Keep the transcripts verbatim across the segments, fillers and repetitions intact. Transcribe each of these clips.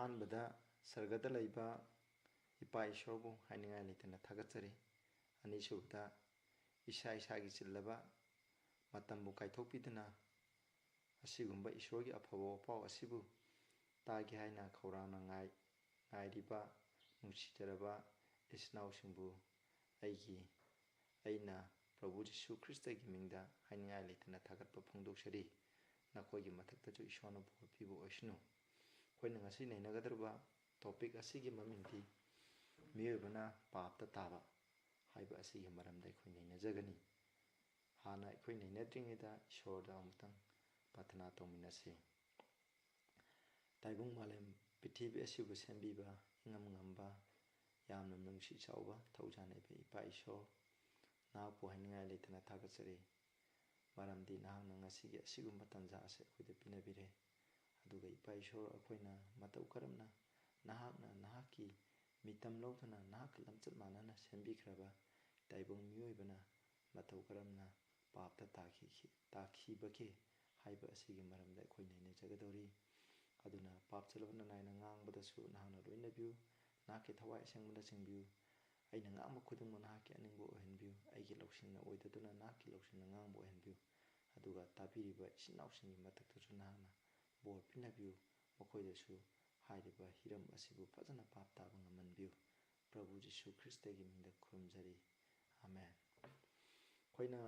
ꯑꯍꯥꯟꯕꯗ ꯁꯔꯒꯗ ꯂꯩꯕ ꯏꯄꯥ ꯏꯁꯣꯔꯕꯨ ꯍꯥꯏꯅꯤꯡꯉꯥꯏ ꯂꯩꯇꯅ ꯊꯥꯒꯠꯆꯔꯤ꯫ ꯑꯅꯤꯁꯨꯕꯗ, ꯏꯁꯥ ꯏꯁꯥꯒꯤ ꯆꯤꯜꯂꯕ ꯃꯇꯝꯕꯨ ꯀꯥꯏꯊꯣꯛꯄꯤꯗꯨꯅ ꯑꯁꯤꯒꯨꯝꯕ ꯏꯁꯣꯔꯒꯤ ꯑꯐꯕ ꯋꯥꯄꯥꯎ ꯑꯁꯤꯕꯨ ꯇꯥꯒꯦ ꯍꯥꯏꯅ ꯈꯧꯔꯥꯡꯅ ꯉꯥꯏ-, ꯉꯥꯏꯔꯤꯕ ꯅꯨꯡꯁꯤꯖꯔꯕ ꯏꯆꯤꯟ ꯏꯅꯥꯎꯁꯤꯡꯕꯨ ꯑꯩꯒꯤ, ꯑꯩꯅ ꯄ꯭ꯔꯚꯨ ꯖꯤꯁꯨ ꯈ꯭ꯔꯤꯁꯇꯒꯤ ꯃꯤꯡꯗ ꯍꯥꯏꯅꯤꯡꯉꯥꯏ ꯂꯩꯇꯅ ꯊꯥꯒꯠꯄ ꯐꯣꯡꯗꯣꯛꯆꯔꯤ꯫ ꯅꯈꯣꯏꯒꯤ ꯃꯊꯛꯇꯁꯨ ꯏꯁꯣꯔꯅ ꯕꯣꯔ ꯄꯤꯕ ꯑꯣꯏꯁꯅꯨ꯫ ꯑꯩꯈꯣꯏꯅ ꯉꯁꯤ ꯅꯩꯅꯒꯗꯧꯔꯤꯕ topic ꯑꯁꯤꯒꯤ ꯃꯃꯤꯡꯗꯤ ꯃꯤꯑꯣꯏꯕꯅ ꯄꯥꯞꯇ ꯇꯥꯕ ꯍꯥꯏꯕ ꯑꯁꯤꯒꯤ ꯃꯔꯝꯗ ꯑꯩꯈꯣꯏ ꯅꯩꯅꯖꯒꯅꯤ꯫ ꯍꯥꯟꯅ ꯑꯩꯈꯣꯏ ꯅꯩꯅꯗ꯭ꯔꯤꯉꯩꯗ ꯏꯁꯣꯔꯗ ꯑꯃꯨꯛꯇꯪ ꯄ꯭ꯔꯥꯊꯅꯥ ꯇꯧꯃꯤꯟꯅꯁꯤ꯫ ꯇꯥꯏꯕꯪ ꯃꯥꯂꯦꯝ ꯄ꯭ꯔꯤꯊꯤꯕꯤ ꯑꯁꯤꯕꯨ ꯁꯦꯝꯕꯤꯕ, ꯏꯉꯝ ꯉꯝꯕ, ꯌꯥꯝꯅ ꯅꯨꯡꯁꯤ ꯆꯥꯎꯕ, ꯊꯧꯖꯥꯜ ꯍꯩꯕ ꯏꯄꯥ ꯏꯁꯣꯔ, ꯅꯍꯥꯛꯄꯨ ꯍꯥꯏꯅꯤꯡꯉꯥꯏ ꯂꯩꯇꯅ ꯊꯥꯒꯠꯆꯔꯤ꯫ ꯃꯔꯝꯗꯤ ꯅꯍꯥꯛꯅ ꯉꯁꯤꯒꯤ ꯑꯁꯤꯒꯨꯝꯕ ꯇꯥꯟꯖꯥ ꯑꯁꯤ ꯑꯩꯈꯣꯏꯗ ꯄꯤꯅꯕꯤꯔꯦ꯫ ꯑꯗꯨꯒ ꯏꯄꯥ ꯏꯁꯣꯔ, ꯑꯩꯈꯣꯏꯅ ꯃꯇꯧ ꯀꯔꯝꯅ ꯅꯍꯥꯛꯅ ꯅꯍꯥꯛꯀꯤ ꯃꯤꯇꯝ ꯂꯧꯗꯨꯅ ꯅꯍꯥꯛꯀ ꯂꯝꯆꯠ ꯃꯥꯟꯅꯅ ꯁꯦꯝꯕꯤꯈ꯭ꯔꯕ ꯇꯥꯏꯕꯪ ꯃꯤꯑꯣꯏꯕꯅ ꯃꯇꯧ ꯀꯔꯝꯅ ꯄꯥꯞꯇ ꯇꯥꯈꯤ-, ꯇꯥꯈꯤꯕꯒꯦ ꯍꯥꯏꯕ ꯑꯁꯤꯒꯤ ꯃꯔꯝꯗ ꯑꯩꯈꯣꯏ ꯅꯩꯅꯖꯒꯗꯧꯔꯤ꯫ ꯑꯗꯨꯅ ꯄꯥꯞ ꯆꯦꯜꯂꯕ ꯅꯅꯥꯏꯅ ꯉꯥꯡꯕꯗꯁꯨ ꯅꯍꯥꯛꯅ ꯂꯣꯏꯅꯕꯤꯌꯨ, ꯅꯍꯥꯛꯀꯤ ꯊꯋꯥꯏ ꯑꯁꯦꯡꯕꯅ ꯆꯤꯡꯕꯤꯌꯨ꯫ ꯑꯩꯅ ꯉꯥꯡꯕ ꯈꯨꯗꯤꯡꯃꯛ ꯅꯍꯥꯛꯀꯤ ꯑꯅꯤꯡꯕ ꯑꯣꯏꯍꯟꯕꯤꯌꯨ, ꯑꯩꯒꯤ ꯂꯧꯁꯤꯡꯅ ꯑꯣꯏꯗꯗꯨꯅ ꯅꯍꯥꯛꯀꯤ ꯂꯧꯁꯤꯡꯅ ꯉꯥꯡꯕ ꯑꯣꯏꯍꯟꯕꯤꯌꯨ꯫ ꯑꯗꯨꯒ ꯇꯥꯕꯤꯔꯤꯕ ꯏꯆꯤꯟ ꯏꯅꯥꯎꯁꯤꯡꯒꯤ ꯃꯊꯛꯇꯁꯨ ꯅꯍꯥꯛꯅ ꯕꯣꯔ ꯄꯤꯅꯕꯤꯌꯨ, ꯃꯈꯣꯏꯗꯁꯨ ꯍꯥꯏꯔꯤꯕ ꯍꯤꯔꯝ ꯑꯁꯤꯕꯨ ꯐꯖꯅ ꯚꯥꯞ ꯇꯥꯕ ꯉꯝꯍꯟꯕꯤꯌꯨ꯫ ꯄ꯭ꯔꯚꯨ ꯖꯤꯁꯨ ꯈ꯭ꯔꯤꯁꯇꯒꯤ ꯃꯤꯡꯗ ꯈꯨꯔꯨꯝꯖꯔꯤ꯫ ꯑꯥꯃꯦꯟ꯫ ꯑꯩꯈꯣꯏꯅ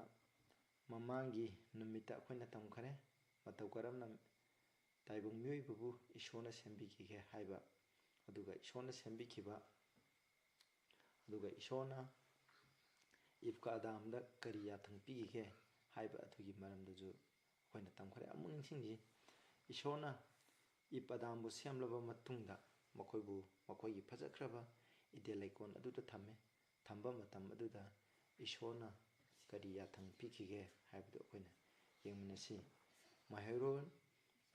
ꯃꯃꯥꯡꯒꯤ ꯅꯨꯃꯤꯠꯇ ꯑꯩꯈꯣꯏꯅ ꯇꯝꯈꯔꯦ, ꯃꯇꯧ ꯀꯔꯝꯅ ꯇꯥꯏꯕꯪ ꯃꯤꯑꯣꯏꯕꯕꯨ ꯏꯁꯣꯔꯅ ꯁꯦꯝꯕꯤꯈꯤꯒꯦ ꯍꯥꯏꯕ, ꯑꯗꯨꯒ ꯏꯁꯣꯔꯅ ꯁꯦꯝꯕꯤꯈꯤꯕ, ꯑꯗꯨꯒ ꯏꯁꯣꯔꯅ ꯏꯞꯀ ꯑꯗꯥꯝꯗ ꯀꯔꯤ ꯌꯥꯊꯪ ꯄꯤꯈꯤꯒꯦ ꯍꯥꯏꯕ ꯑꯗꯨꯒꯤ ꯃꯔꯝꯗꯁꯨ ꯑꯩꯈꯣꯏꯅ ꯇꯝꯈꯔꯦ꯫ ꯑꯃꯨꯛ ꯅꯤꯡꯁꯤꯡꯁꯤ, ꯏꯁꯣꯔꯅ ꯏꯞ ꯑꯗꯥꯝꯕꯨ ꯁꯦꯝꯂꯕ ꯃꯇꯨꯡꯗ ꯃꯈꯣꯏꯕꯨ ꯃꯈꯣꯏꯒꯤ ꯐꯖꯈ꯭ꯔꯕ ꯏꯗꯦꯟ ꯂꯩꯀꯣꯜ ꯑꯗꯨꯗ ꯊꯝꯃꯦ꯫ ꯊꯝꯕ ꯃꯇꯝ ꯑꯗꯨꯗ ꯏꯁꯣꯔꯅ ꯀꯔꯤ ꯌꯥꯊꯪ ꯄꯤꯈꯤꯒꯦ ꯍꯥꯏꯕꯗꯨ ꯑꯩꯈꯣꯏꯅ ꯌꯦꯡꯃꯤꯟꯅꯁꯤ꯫ ꯃꯍꯩꯔꯣꯏ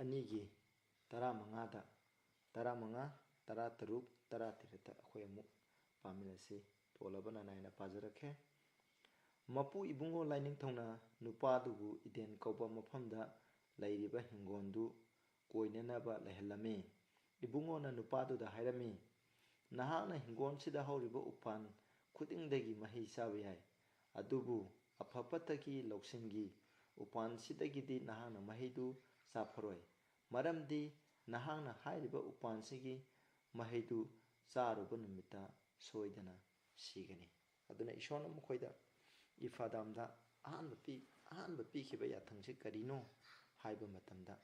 ꯑꯅꯤꯒꯤ ꯇꯔꯥꯃꯉꯥꯗ, ꯇꯔꯥꯃꯉꯥ, ꯇꯔꯥꯇꯔꯨꯛ, ꯇꯔꯥꯇꯔꯦꯠꯇ ꯑꯩꯈꯣꯏ ꯑꯃꯨꯛ ꯄꯥꯃꯤꯟꯅꯁꯤ꯫ ꯇꯣꯜꯂꯕ ꯅꯅꯥꯏꯅ ꯄꯥꯖꯔꯛꯈꯦ꯫ ꯃꯄꯨ ꯏꯕꯨꯡꯉꯣ ꯂꯥꯏꯅꯤꯡꯊꯧꯅ ꯅꯨꯄꯥꯗꯨꯕꯨ ꯏꯗꯦꯟ ꯀꯧꯕ ꯃꯐꯝꯗ ꯂꯩꯔꯤꯕ ꯍꯤꯡꯒꯣꯜꯗꯨ ꯀꯣꯏꯅꯅꯕ ꯂꯩꯍꯜꯂꯝꯃꯤ꯫ ꯏꯕꯨꯡꯉꯣꯅ ꯅꯨꯄꯥꯗꯨꯗ ꯍꯥꯏꯔꯝꯃꯤ, "ꯅꯍꯥꯛꯅ ꯍꯤꯡꯒꯣꯜꯁꯤꯗ ꯍꯧꯔꯤꯕ ꯎꯄꯥꯟ ꯈꯨꯗꯤꯡꯗꯒꯤ ꯃꯍꯩ ꯆꯥꯕ ꯌꯥꯏ, ꯑꯗꯨꯕꯨ ꯑꯐ ꯐꯠꯇꯒꯤ ꯂꯧꯁꯤꯡꯒꯤ ꯎꯄꯥꯟꯁꯤꯗꯒꯤꯗꯤ ꯅꯍꯥꯛꯅ ꯃꯍꯩꯗꯨ ꯆꯥꯐꯔꯣꯏ, ꯃꯔꯝꯗꯤ ꯅꯍꯥꯛꯅ ꯍꯥꯏꯔꯤꯕ ꯎꯄꯥꯟꯁꯤꯒꯤ ꯃꯍꯩꯗꯨ ꯆꯥꯔꯨꯕ ꯅꯨꯃꯤꯠꯇ ꯁꯣꯏꯗꯅ ꯁꯤꯒꯅꯤ"꯫ ꯑꯗꯨꯅ ꯏꯁꯣꯔꯅ ꯃꯈꯣꯏꯗ, ꯏꯐꯥꯗꯥꯝꯗ ꯑꯍꯥꯟꯕ ꯄꯤ-, ꯑꯍꯥꯟꯕ ꯄꯤꯈꯤꯕ ꯌꯥꯊꯪꯁꯤ ꯀꯔꯤꯅꯣ ꯍꯥꯏꯕ ꯃꯇꯝꯗ,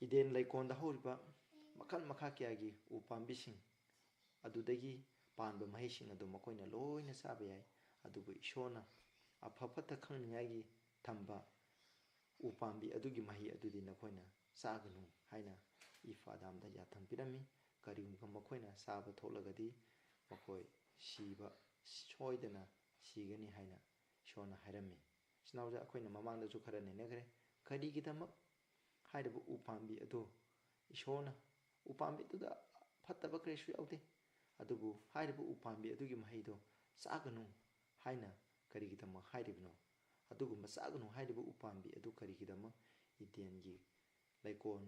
ꯏꯗꯦꯟ ꯂꯩꯀꯣꯜꯗ ꯍꯧꯔꯤꯕ ꯃꯈꯜ ꯃꯈꯥ ꯀꯌꯥꯒꯤ ꯎ ꯄꯥꯝꯕꯤꯁꯤꯡ ꯑꯗꯨꯗꯒꯤ ꯄꯥꯟꯕ ꯃꯍꯩꯁꯤꯡ ꯑꯗꯨ ꯃꯈꯣꯏꯅ ꯂꯣꯏꯅ ꯆꯥꯕ ꯌꯥꯏ, ꯑꯗꯨꯕꯨ ꯏꯁꯣꯔꯅ ꯑꯐ ꯐꯠꯇ ꯈꯪꯅꯤꯡꯉꯥꯏꯒꯤ ꯊꯝꯕ ꯎ ꯄꯥꯝꯕꯤ ꯑꯗꯨꯒꯤ ꯃꯍꯩ ꯑꯗꯨꯗꯤ ꯅꯈꯣꯏꯅ ꯆꯥꯒꯅꯨ ꯍꯥꯏꯅ ꯏꯐꯥꯗꯥꯝꯗ ꯌꯥꯊꯪ ꯄꯤꯔꯝꯃꯤ꯫ ꯀꯔꯤꯒꯨꯝꯕ ꯃꯈꯣꯏꯅ ꯆꯥꯕ ꯊꯣꯛꯂꯒꯗꯤ ꯃꯈꯣꯏ ꯁꯤꯕ, ꯁꯣꯏꯗꯅ ꯁꯤꯒꯅꯤ ꯍꯥꯏꯅ ꯏꯁꯣꯔꯅ ꯍꯥꯏꯔꯝꯃꯤ꯫ ꯏꯆꯤꯟ ꯏꯅꯥꯎꯁꯦ, ꯑꯩꯈꯣꯏꯅ ꯃꯃꯥꯡꯗꯁꯨ ꯈꯔ ꯅꯩꯅꯈ꯭ꯔꯦ꯫ ꯀꯔꯤꯒꯤꯗꯃꯛ ꯍꯥꯏꯔꯤꯕ ꯎ ꯄꯥꯝꯕꯤ ꯑꯗꯨ ꯏꯁꯣꯔꯅ, ꯎ ꯄꯥꯝꯕꯤ ꯑꯗꯨꯗ ꯐꯠꯇꯕ ꯀꯔꯤꯁꯨ ꯌꯥꯎꯗꯦ, ꯑꯗꯨꯕꯨ ꯍꯥꯏꯔꯤꯕ ꯎ ꯄꯥꯝꯕꯤ ꯑꯗꯨꯒꯤ ꯃꯍꯩꯗꯣ ꯆꯥꯒꯅꯨ ꯍꯥꯏꯅ ꯀꯔꯤꯒꯤꯗꯃꯛ ꯍꯥꯏꯔꯤꯕꯅꯣ? ꯑꯗꯨꯒꯨꯝꯕ ꯆꯥꯒꯅꯨ ꯍꯥꯏꯔꯤꯕ ꯎ ꯄꯥꯝꯕꯤ ꯑꯗꯨ ꯀꯔꯤꯒꯤꯗꯃꯛ ꯏꯗꯦꯟꯒꯤ ꯂꯩꯀꯣꯜ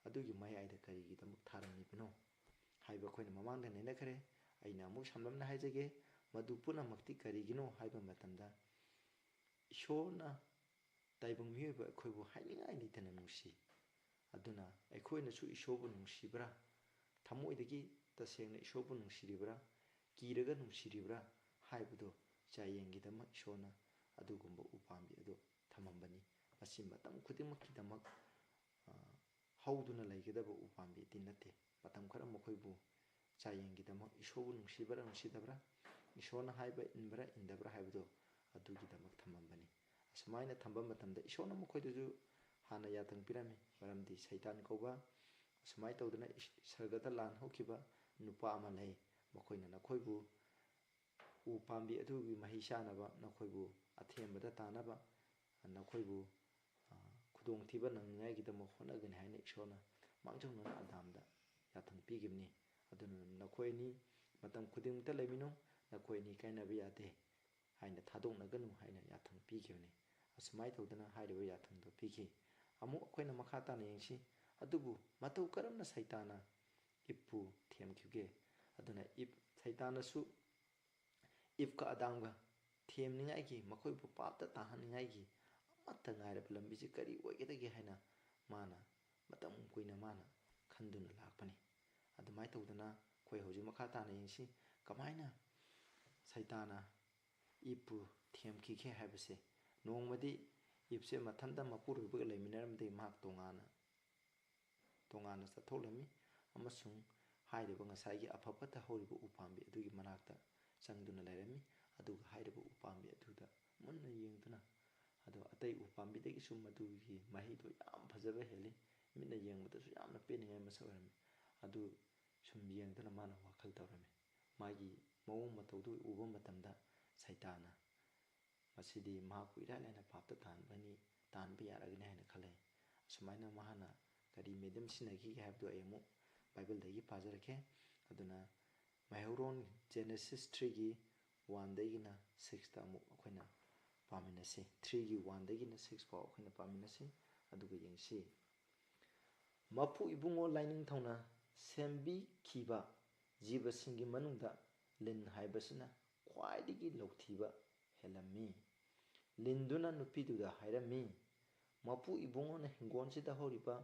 ꯑꯗꯨꯒꯤ ꯃꯌꯥꯏꯗ ꯀꯔꯤꯒꯤꯗꯃꯛ ꯊꯥꯔꯝꯃꯤꯕꯅꯣ ꯍꯥꯏꯕ ꯑꯩꯈꯣꯏꯅ ꯃꯃꯥꯡꯗ ꯅꯩꯅꯈ꯭ꯔꯦ꯫ ꯑꯩꯅ ꯑꯃꯨꯛ ꯁꯝꯂꯞꯅ ꯍꯥꯏꯖꯒꯦ, ꯃꯗꯨ ꯄꯨꯝꯅꯃꯛꯇꯤ ꯀꯔꯤꯒꯤꯅꯣ ꯍꯥꯏꯕ ꯃꯇꯝꯗ, ꯏꯁꯣꯔꯅ ꯇꯥꯏꯕꯪ ꯃꯤꯑꯣꯏꯕ ꯑꯩꯈꯣꯏꯕꯨ ꯍꯥꯏꯅꯤꯡꯉꯥꯏ ꯂꯩꯇꯅ ꯅꯨꯡꯁꯤ꯫ ꯑꯗꯨꯅ ꯑꯩꯈꯣꯏꯅꯁꯨ ꯏꯁꯣꯔꯕꯨ ꯅꯨꯡꯁꯤꯕ꯭ꯔꯥ? ꯊꯃꯣꯏꯗꯒꯤ ꯇꯁꯦꯡꯅ ꯏꯁꯣꯔꯕꯨ ꯅꯨꯡꯁꯤꯔꯤꯕ꯭ꯔꯥ? ꯀꯤꯔꯒ ꯅꯨꯡꯁꯤꯔꯤꯕ꯭ꯔꯥ ꯍꯥꯏꯕꯗꯨ ꯆꯥꯌꯦꯡꯒꯤꯗꯃꯛ ꯏꯁꯣꯔꯅ ꯑꯗꯨꯒꯨꯝꯕ ꯎꯄꯥꯝꯕꯤ ꯑꯗꯨ ꯊꯝꯃꯝꯕꯅꯤ꯫ ꯃꯁꯤ ꯃꯇꯝ ꯈꯨꯗꯤꯡꯃꯛꯀꯤꯗꯃꯛ, ꯑ, ꯍꯧꯗꯨꯅ ꯂꯩꯒꯗꯕ ꯎꯄꯥꯝꯕꯤꯗꯤ ꯅꯠꯇꯦ꯫ ꯃꯇꯝ ꯈꯔ ꯃꯈꯣꯏꯕꯨ ꯆꯥꯌꯦꯡꯒꯤꯗꯃꯛ, ꯏꯁꯣꯔꯕꯨ ꯅꯨꯡꯁꯤꯕ꯭ꯔꯥ ꯅꯨꯡꯁꯤꯗꯕ꯭ꯔꯥ, ꯏꯁꯣꯔꯅ ꯍꯥꯏꯕ ꯏꯟꯕ꯭ꯔꯥ ꯏꯟꯗꯕ꯭ꯔꯥ ꯍꯥꯏꯕꯗꯣ ꯑꯗꯨꯒꯤꯗꯃꯛ ꯊꯝꯃꯝꯕꯅꯤ꯫ ꯑꯁꯨꯃꯥꯏꯅ ꯊꯝꯕ ꯃꯇꯝꯗ ꯏꯁꯣꯔꯅ ꯃꯈꯣꯏꯗꯁꯨ ꯍꯥꯟꯅ ꯌꯥꯊꯪ ꯄꯤꯔꯝꯃꯤ, ꯃꯔꯝꯗꯤ ꯁꯩꯇꯥꯟ ꯀꯧꯕ ꯑꯁꯨꯃꯥꯏꯅ ꯇꯧꯗꯅ ꯏꯁ-, ꯁꯔꯒꯗ ꯂꯥꯟ ꯍꯧꯈꯤꯕ ꯅꯨꯄꯥ ꯑꯃ ꯂꯩ, ꯃꯈꯣꯏꯅ ꯅꯈꯣꯏꯕꯨ ꯎ ꯄꯥꯝꯕꯤ ꯑꯗꯨꯒꯤ ꯃꯍꯩ ꯆꯥꯅꯕ, ꯅꯈꯣꯏꯕꯨ ꯑꯊꯦꯝꯕꯗ ꯇꯥꯅꯕ, ꯅꯈꯣꯏꯕꯨ, ꯑ, ꯈꯨꯗꯣꯡꯊꯤꯕ ꯅꯪꯅꯤꯡꯉꯥꯏꯒꯤꯗꯃꯛ ꯍꯣꯠꯅꯒꯅꯤ ꯍꯥꯏꯅ ꯏꯁꯣꯔꯅ ꯃꯥꯡꯖꯧꯅꯅ ꯑꯗꯥꯝꯗ ꯌꯥꯊꯪ ꯄꯤꯈꯤꯕꯅꯤ꯫ ꯑꯗꯨꯅ ꯅꯈꯣꯏ ꯑꯅꯤ ꯃꯇꯝ ꯈꯨꯗꯤꯡꯃꯛꯇ ꯂꯩꯃꯤꯟꯅꯧ, ꯅꯈꯣꯏ ꯑꯅꯤ ꯀꯥꯏꯅꯕ ꯌꯥꯗꯦ ꯍꯥꯏꯅ ꯊꯥꯗꯣꯛꯅꯒꯅꯨ ꯍꯥꯏꯅ ꯌꯥꯊꯪ ꯄꯤꯈꯤꯕꯅꯤ꯫ ꯑꯁꯨꯃꯥꯏꯅ ꯇꯧꯗꯅ ꯍꯥꯏꯔꯤꯕ ꯌꯥꯊꯪꯗꯣ ꯄꯤꯈꯤ꯫ ꯑꯃꯨꯛ ꯑꯩꯈꯣꯏꯅ ꯃꯈꯥ ꯇꯥꯅ ꯌꯦꯡꯁꯤ꯫ ꯑꯗꯨꯕꯨ ꯃꯇꯧ ꯀꯔꯝꯅ ꯁꯩꯇꯥꯟꯅ ꯏꯞꯄꯨ ꯊꯦꯝꯈꯤꯕꯒꯦ? ꯑꯗꯨꯅ ꯏꯞ, ꯁꯩꯇꯥꯟꯅꯁꯨ ꯏꯞꯀ ꯑꯗꯥꯝꯒ ꯊꯦꯝꯅꯤꯡꯉꯥꯏꯒꯤ, ꯃꯈꯣꯏꯕꯨ ꯄꯥꯞꯇ ꯇꯥꯍꯟꯅꯤꯡꯉꯥꯏꯒꯤ ꯑꯃꯠꯇ ꯉꯥꯏꯔꯕ ꯂꯝꯕꯤꯁꯤ ꯀꯔꯤ ꯑꯣꯏꯒꯗꯒꯦ ꯍꯥꯏꯅ ꯃꯥꯅ ꯃꯇꯝ ꯀꯨꯏꯅ ꯃꯥꯅ ꯈꯟꯗꯨꯅ ꯂꯥꯛꯄꯅꯤ꯫ ꯑꯗꯨꯃꯥꯏꯅ ꯇꯧꯗꯅ ꯑꯩꯈꯣꯏ ꯍꯧꯖꯤꯛ ꯃꯈꯥ ꯇꯥꯅ ꯌꯦꯡꯁꯤ, ꯀꯃꯥꯏꯅ ꯁꯩꯇꯥꯟꯅ ꯏꯞꯄꯨ ꯊꯦꯝꯈꯤꯒꯦ ꯍꯥꯏꯕꯁꯦ꯫ ꯅꯣꯡꯃꯗꯤ ꯏꯞꯁꯦ ꯃꯊꯟꯇ ꯃꯄꯨꯔꯣꯏꯕꯒ ꯂꯩꯃꯤꯟꯅꯔꯝꯗꯦ, ꯃꯍꯥꯛ ꯇꯣꯉꯥꯟꯅ, ꯇꯣꯉꯥꯟꯅ ꯆꯠꯊꯣꯛꯂꯝꯃꯤ ꯑꯃꯁꯨꯡ ꯍꯥꯏꯔꯤꯕ ꯉꯁꯥꯏꯒꯤ ꯑꯐ ꯐꯠꯇ ꯍꯧꯔꯤꯕ ꯎꯄꯥꯝꯕꯤ ꯑꯗꯨꯒꯤ ꯃꯅꯥꯛꯇ ꯆꯪꯗꯨꯅ ꯂꯩꯔꯝꯃꯤ꯫ ꯑꯗꯨꯒ ꯍꯥꯏꯔꯤꯕ ꯎꯄꯥꯝꯕꯤ ꯑꯗꯨꯗ ꯃꯨꯟꯅ ꯌꯦꯡꯗꯨꯅ, ꯑꯗꯣ ꯑꯇꯩ ꯎꯄꯥꯝꯕꯤꯗꯒꯤꯁꯨ ꯃꯗꯨꯒꯤ ꯃꯍꯩꯗꯣ ꯌꯥꯝ ꯐꯖꯕ ꯍꯦꯜꯂꯤ, ꯃꯤꯠꯅ ꯌꯦꯡꯕꯗꯁꯨ ꯌꯥꯝꯅ ꯄꯦꯟꯅꯤꯡꯉꯥꯏ ꯃꯁꯛ ꯑꯣꯏꯔꯝꯃꯤ꯫ ꯑꯗꯨ ꯁꯨꯝ ꯌꯦꯡꯗꯨꯅ ꯃꯥꯅ ꯋꯥꯈꯜ ꯇꯧꯔꯝꯃꯤ꯫ ꯃꯥꯒꯤ ꯃꯑꯣꯡ ꯃꯇꯧꯗꯨ ꯎꯕ ꯃꯇꯝꯗ ꯁꯩꯇꯥꯟꯅ ꯃꯁꯤꯗꯤ ꯃꯍꯥꯛꯄꯨ ꯏꯔꯥꯏ ꯂꯥꯏꯅ ꯄꯥꯞꯇ ꯇꯥꯍꯟꯕꯅꯤ, ꯇꯥꯍꯟꯕ ꯌꯥꯔꯒꯅꯤ ꯍꯥꯏꯅ ꯈꯜꯂꯦ꯫ ꯑꯁꯨꯃꯥꯏꯅ ꯃꯍꯥꯛꯅ ꯀꯔꯤ medium ꯁꯤꯖꯤꯟꯅꯈꯤꯒꯦ ꯍꯥꯏꯕꯗꯨ ꯑꯩ ꯑꯃꯨꯛ ꯕꯥꯏꯕꯜꯗꯒꯤ ꯄꯥꯖꯔꯛꯀꯦ꯫ ꯑꯗꯨꯅ ꯃꯩꯍꯧꯔꯣꯟ Genesis threeꯒꯤ oneꯗꯒꯤꯅ sixꯇ ꯑꯃꯨꯛ ꯑꯩꯈꯣꯏꯅ ꯄꯥꯃꯤꯟꯅꯁꯤ꯫ Threeꯒꯤ oneꯗꯒꯤꯅ six ꯐꯥꯎ ꯑꯩꯈꯣꯏꯅ ꯄꯥꯃꯤꯟꯅꯁꯤ, ꯑꯗꯨꯒ ꯌꯦꯡꯁꯤ꯫ ꯃꯄꯨ ꯏꯕꯨꯡꯉꯣ ꯂꯥꯏꯅꯤꯡꯊꯧꯅ ꯁꯦꯝꯕꯤꯈꯤꯕ ꯖꯤꯕꯁꯤꯡꯒꯤ ꯃꯅꯨꯡꯗ ꯂꯤꯟ ꯍꯥꯏꯕꯁꯤꯅ ꯈ꯭ꯋꯥꯏꯗꯒꯤ ꯂꯧꯊꯤꯕ ꯍꯦꯜꯂꯝꯃꯤ꯫ ꯂꯤꯟꯗꯨꯅ ꯅꯨꯄꯤꯗꯨꯗ ꯍꯥꯏꯔꯝꯃꯤ, "ꯃꯄꯨ ꯏꯕꯨꯡꯉꯣꯅ ꯍꯤꯡꯒꯣꯜꯁꯤꯗ ꯍꯧꯔꯤꯕ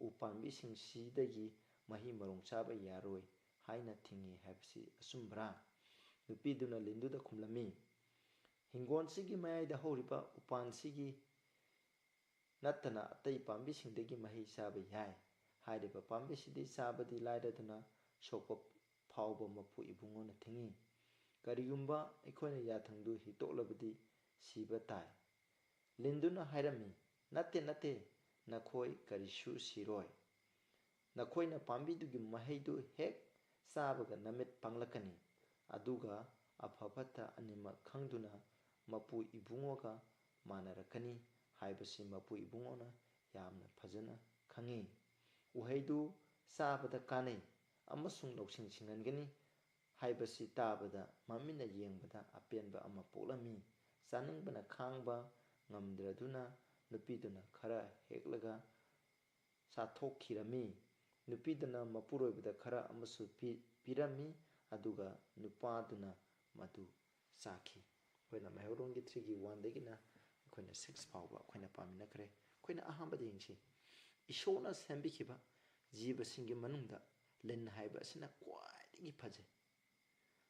ꯎꯄꯥꯝꯕꯤꯁꯤꯡꯁꯤꯗꯒꯤ ꯃꯍꯩ ꯃꯔꯣꯡ ꯆꯥꯕ ꯌꯥꯔꯣꯏ ꯍꯥꯏꯅ ꯊꯤꯡꯉꯤ ꯍꯥꯏꯕꯁꯤ ꯑꯆꯨꯝꯕ꯭ꯔꯥ?" ꯅꯨꯄꯤꯗꯨꯅ ꯂꯤꯟꯗꯨꯗ ꯈꯨꯝꯂꯝꯃꯤ, "ꯍꯤꯡꯒꯣꯜꯁꯤꯒꯤ ꯃꯌꯥꯏꯗ ꯍꯧꯔꯤꯕ ꯎꯄꯥꯟꯁꯤꯒꯤ ꯅꯠꯇꯅ ꯑꯇꯩ ꯄꯥꯝꯕꯤꯁꯤꯡꯗꯒꯤ ꯃꯍꯩ ꯆꯥꯕ ꯌꯥꯏ꯫ ꯍꯥꯏꯔꯤꯕ ꯄꯥꯝꯕꯤꯁꯤꯗꯤ ꯆꯥꯕꯗꯤ ꯂꯥꯏꯔꯗꯅ ꯁꯣꯛꯄ ꯐꯥꯎꯕ ꯃꯄꯨ ꯏꯕꯨꯡꯉꯣꯅ ꯊꯤꯡꯏ꯫ ꯀꯔꯤꯒꯨꯝꯕ ꯑꯩꯈꯣꯏꯅ ꯌꯥꯊꯪꯗꯨ ꯍꯤꯛꯇꯣꯛꯂꯕꯗꯤ ꯁꯤꯕ ꯇꯥꯏ꯫" ꯂꯤꯟꯗꯨꯅ ꯍꯥꯏꯔꯝꯃꯤ, "ꯅꯠꯇꯦ, ꯅꯠꯇꯦ, ꯅꯈꯣꯏ ꯀꯔꯤꯁꯨ ꯁꯤꯔꯣꯏ꯫ ꯅꯈꯣꯏꯅ ꯄꯥꯝꯕꯤꯗꯨꯒꯤ ꯃꯍꯩꯗꯨ ꯍꯦꯛ ꯆꯥꯕꯒ ꯅꯃꯤꯠ ꯄꯥꯡꯂꯛꯀꯅꯤ, ꯑꯗꯨꯒ ꯑꯐ ꯐꯠꯇ ꯑꯅꯤꯃꯛ ꯈꯪꯗꯨꯅ ꯃꯄꯨ ꯏꯕꯨꯡꯉꯣꯒ ꯃꯥꯟꯅꯔꯛꯀꯅꯤ ꯍꯥꯏꯕꯁꯤ ꯃꯄꯨ ꯏꯕꯨꯡꯉꯣꯅ ꯌꯥꯝꯅ ꯐꯖꯅ ꯈꯪꯏ꯫ ꯎꯍꯩꯗꯨ ꯆꯥꯕꯗ ꯀꯥꯟꯅꯩ ꯑꯃꯁꯨꯡ ꯂꯧꯁꯤꯡ ꯁꯤꯡꯍꯟꯒꯅꯤ ꯍꯥꯏꯕꯁꯤ ꯇꯥꯕꯗ ꯃꯃꯤꯠꯅ ꯌꯦꯡꯕꯗ ꯑꯄꯦꯟꯕ ꯑꯃ ꯄꯣꯛꯂꯝꯃꯤ꯫ ꯆꯥꯅꯤꯡꯕꯅ ꯈꯥꯡꯕ ꯉꯝꯗ꯭ꯔꯗꯨꯅ ꯅꯨꯄꯤꯗꯨꯅ ꯈꯔ ꯍꯦꯛꯂꯒ ꯆꯥꯊꯣꯛꯈꯤꯔꯝꯃꯤ꯫ ꯅꯨꯄꯤꯗꯨꯅ ꯃꯄꯨꯔꯣꯏꯕꯗ ꯈꯔ ꯑꯃꯁꯨ ꯄꯤ-, ꯄꯤꯔꯝꯃꯤ, ꯑꯗꯨꯒ ꯅꯨꯄꯥꯗꯨꯅ ꯃꯗꯨ ꯆꯥꯈꯤ꯫ ꯑꯩꯈꯣꯏꯅ ꯃꯩꯍꯧꯔꯣꯟꯒꯤ ꯊ꯭ꯔꯤꯒꯤ ꯋꯥꯟꯗꯒꯤꯅ ꯑꯩꯈꯣꯏꯅ ꯁꯤꯛꯁ ꯐꯥꯎꯕ ꯑꯩꯈꯣꯏꯅ ꯄꯥꯃꯤꯟꯅꯈ꯭ꯔꯦ꯫ ꯑꯩꯈꯣꯏꯅ ꯑꯍꯥꯟꯕꯗ ꯌꯦꯡꯁꯤ, ꯏꯁꯣꯔꯅ ꯁꯦꯝꯕꯤꯈꯤꯕ ꯖꯤꯕꯁꯤꯡꯒꯤ ꯃꯅꯨꯡꯗ ꯂꯤꯟ ꯍꯥꯏꯕ ꯑꯁꯤꯅ ꯈ꯭ꯋꯥꯏꯗꯒꯤ ꯐꯖꯩ꯫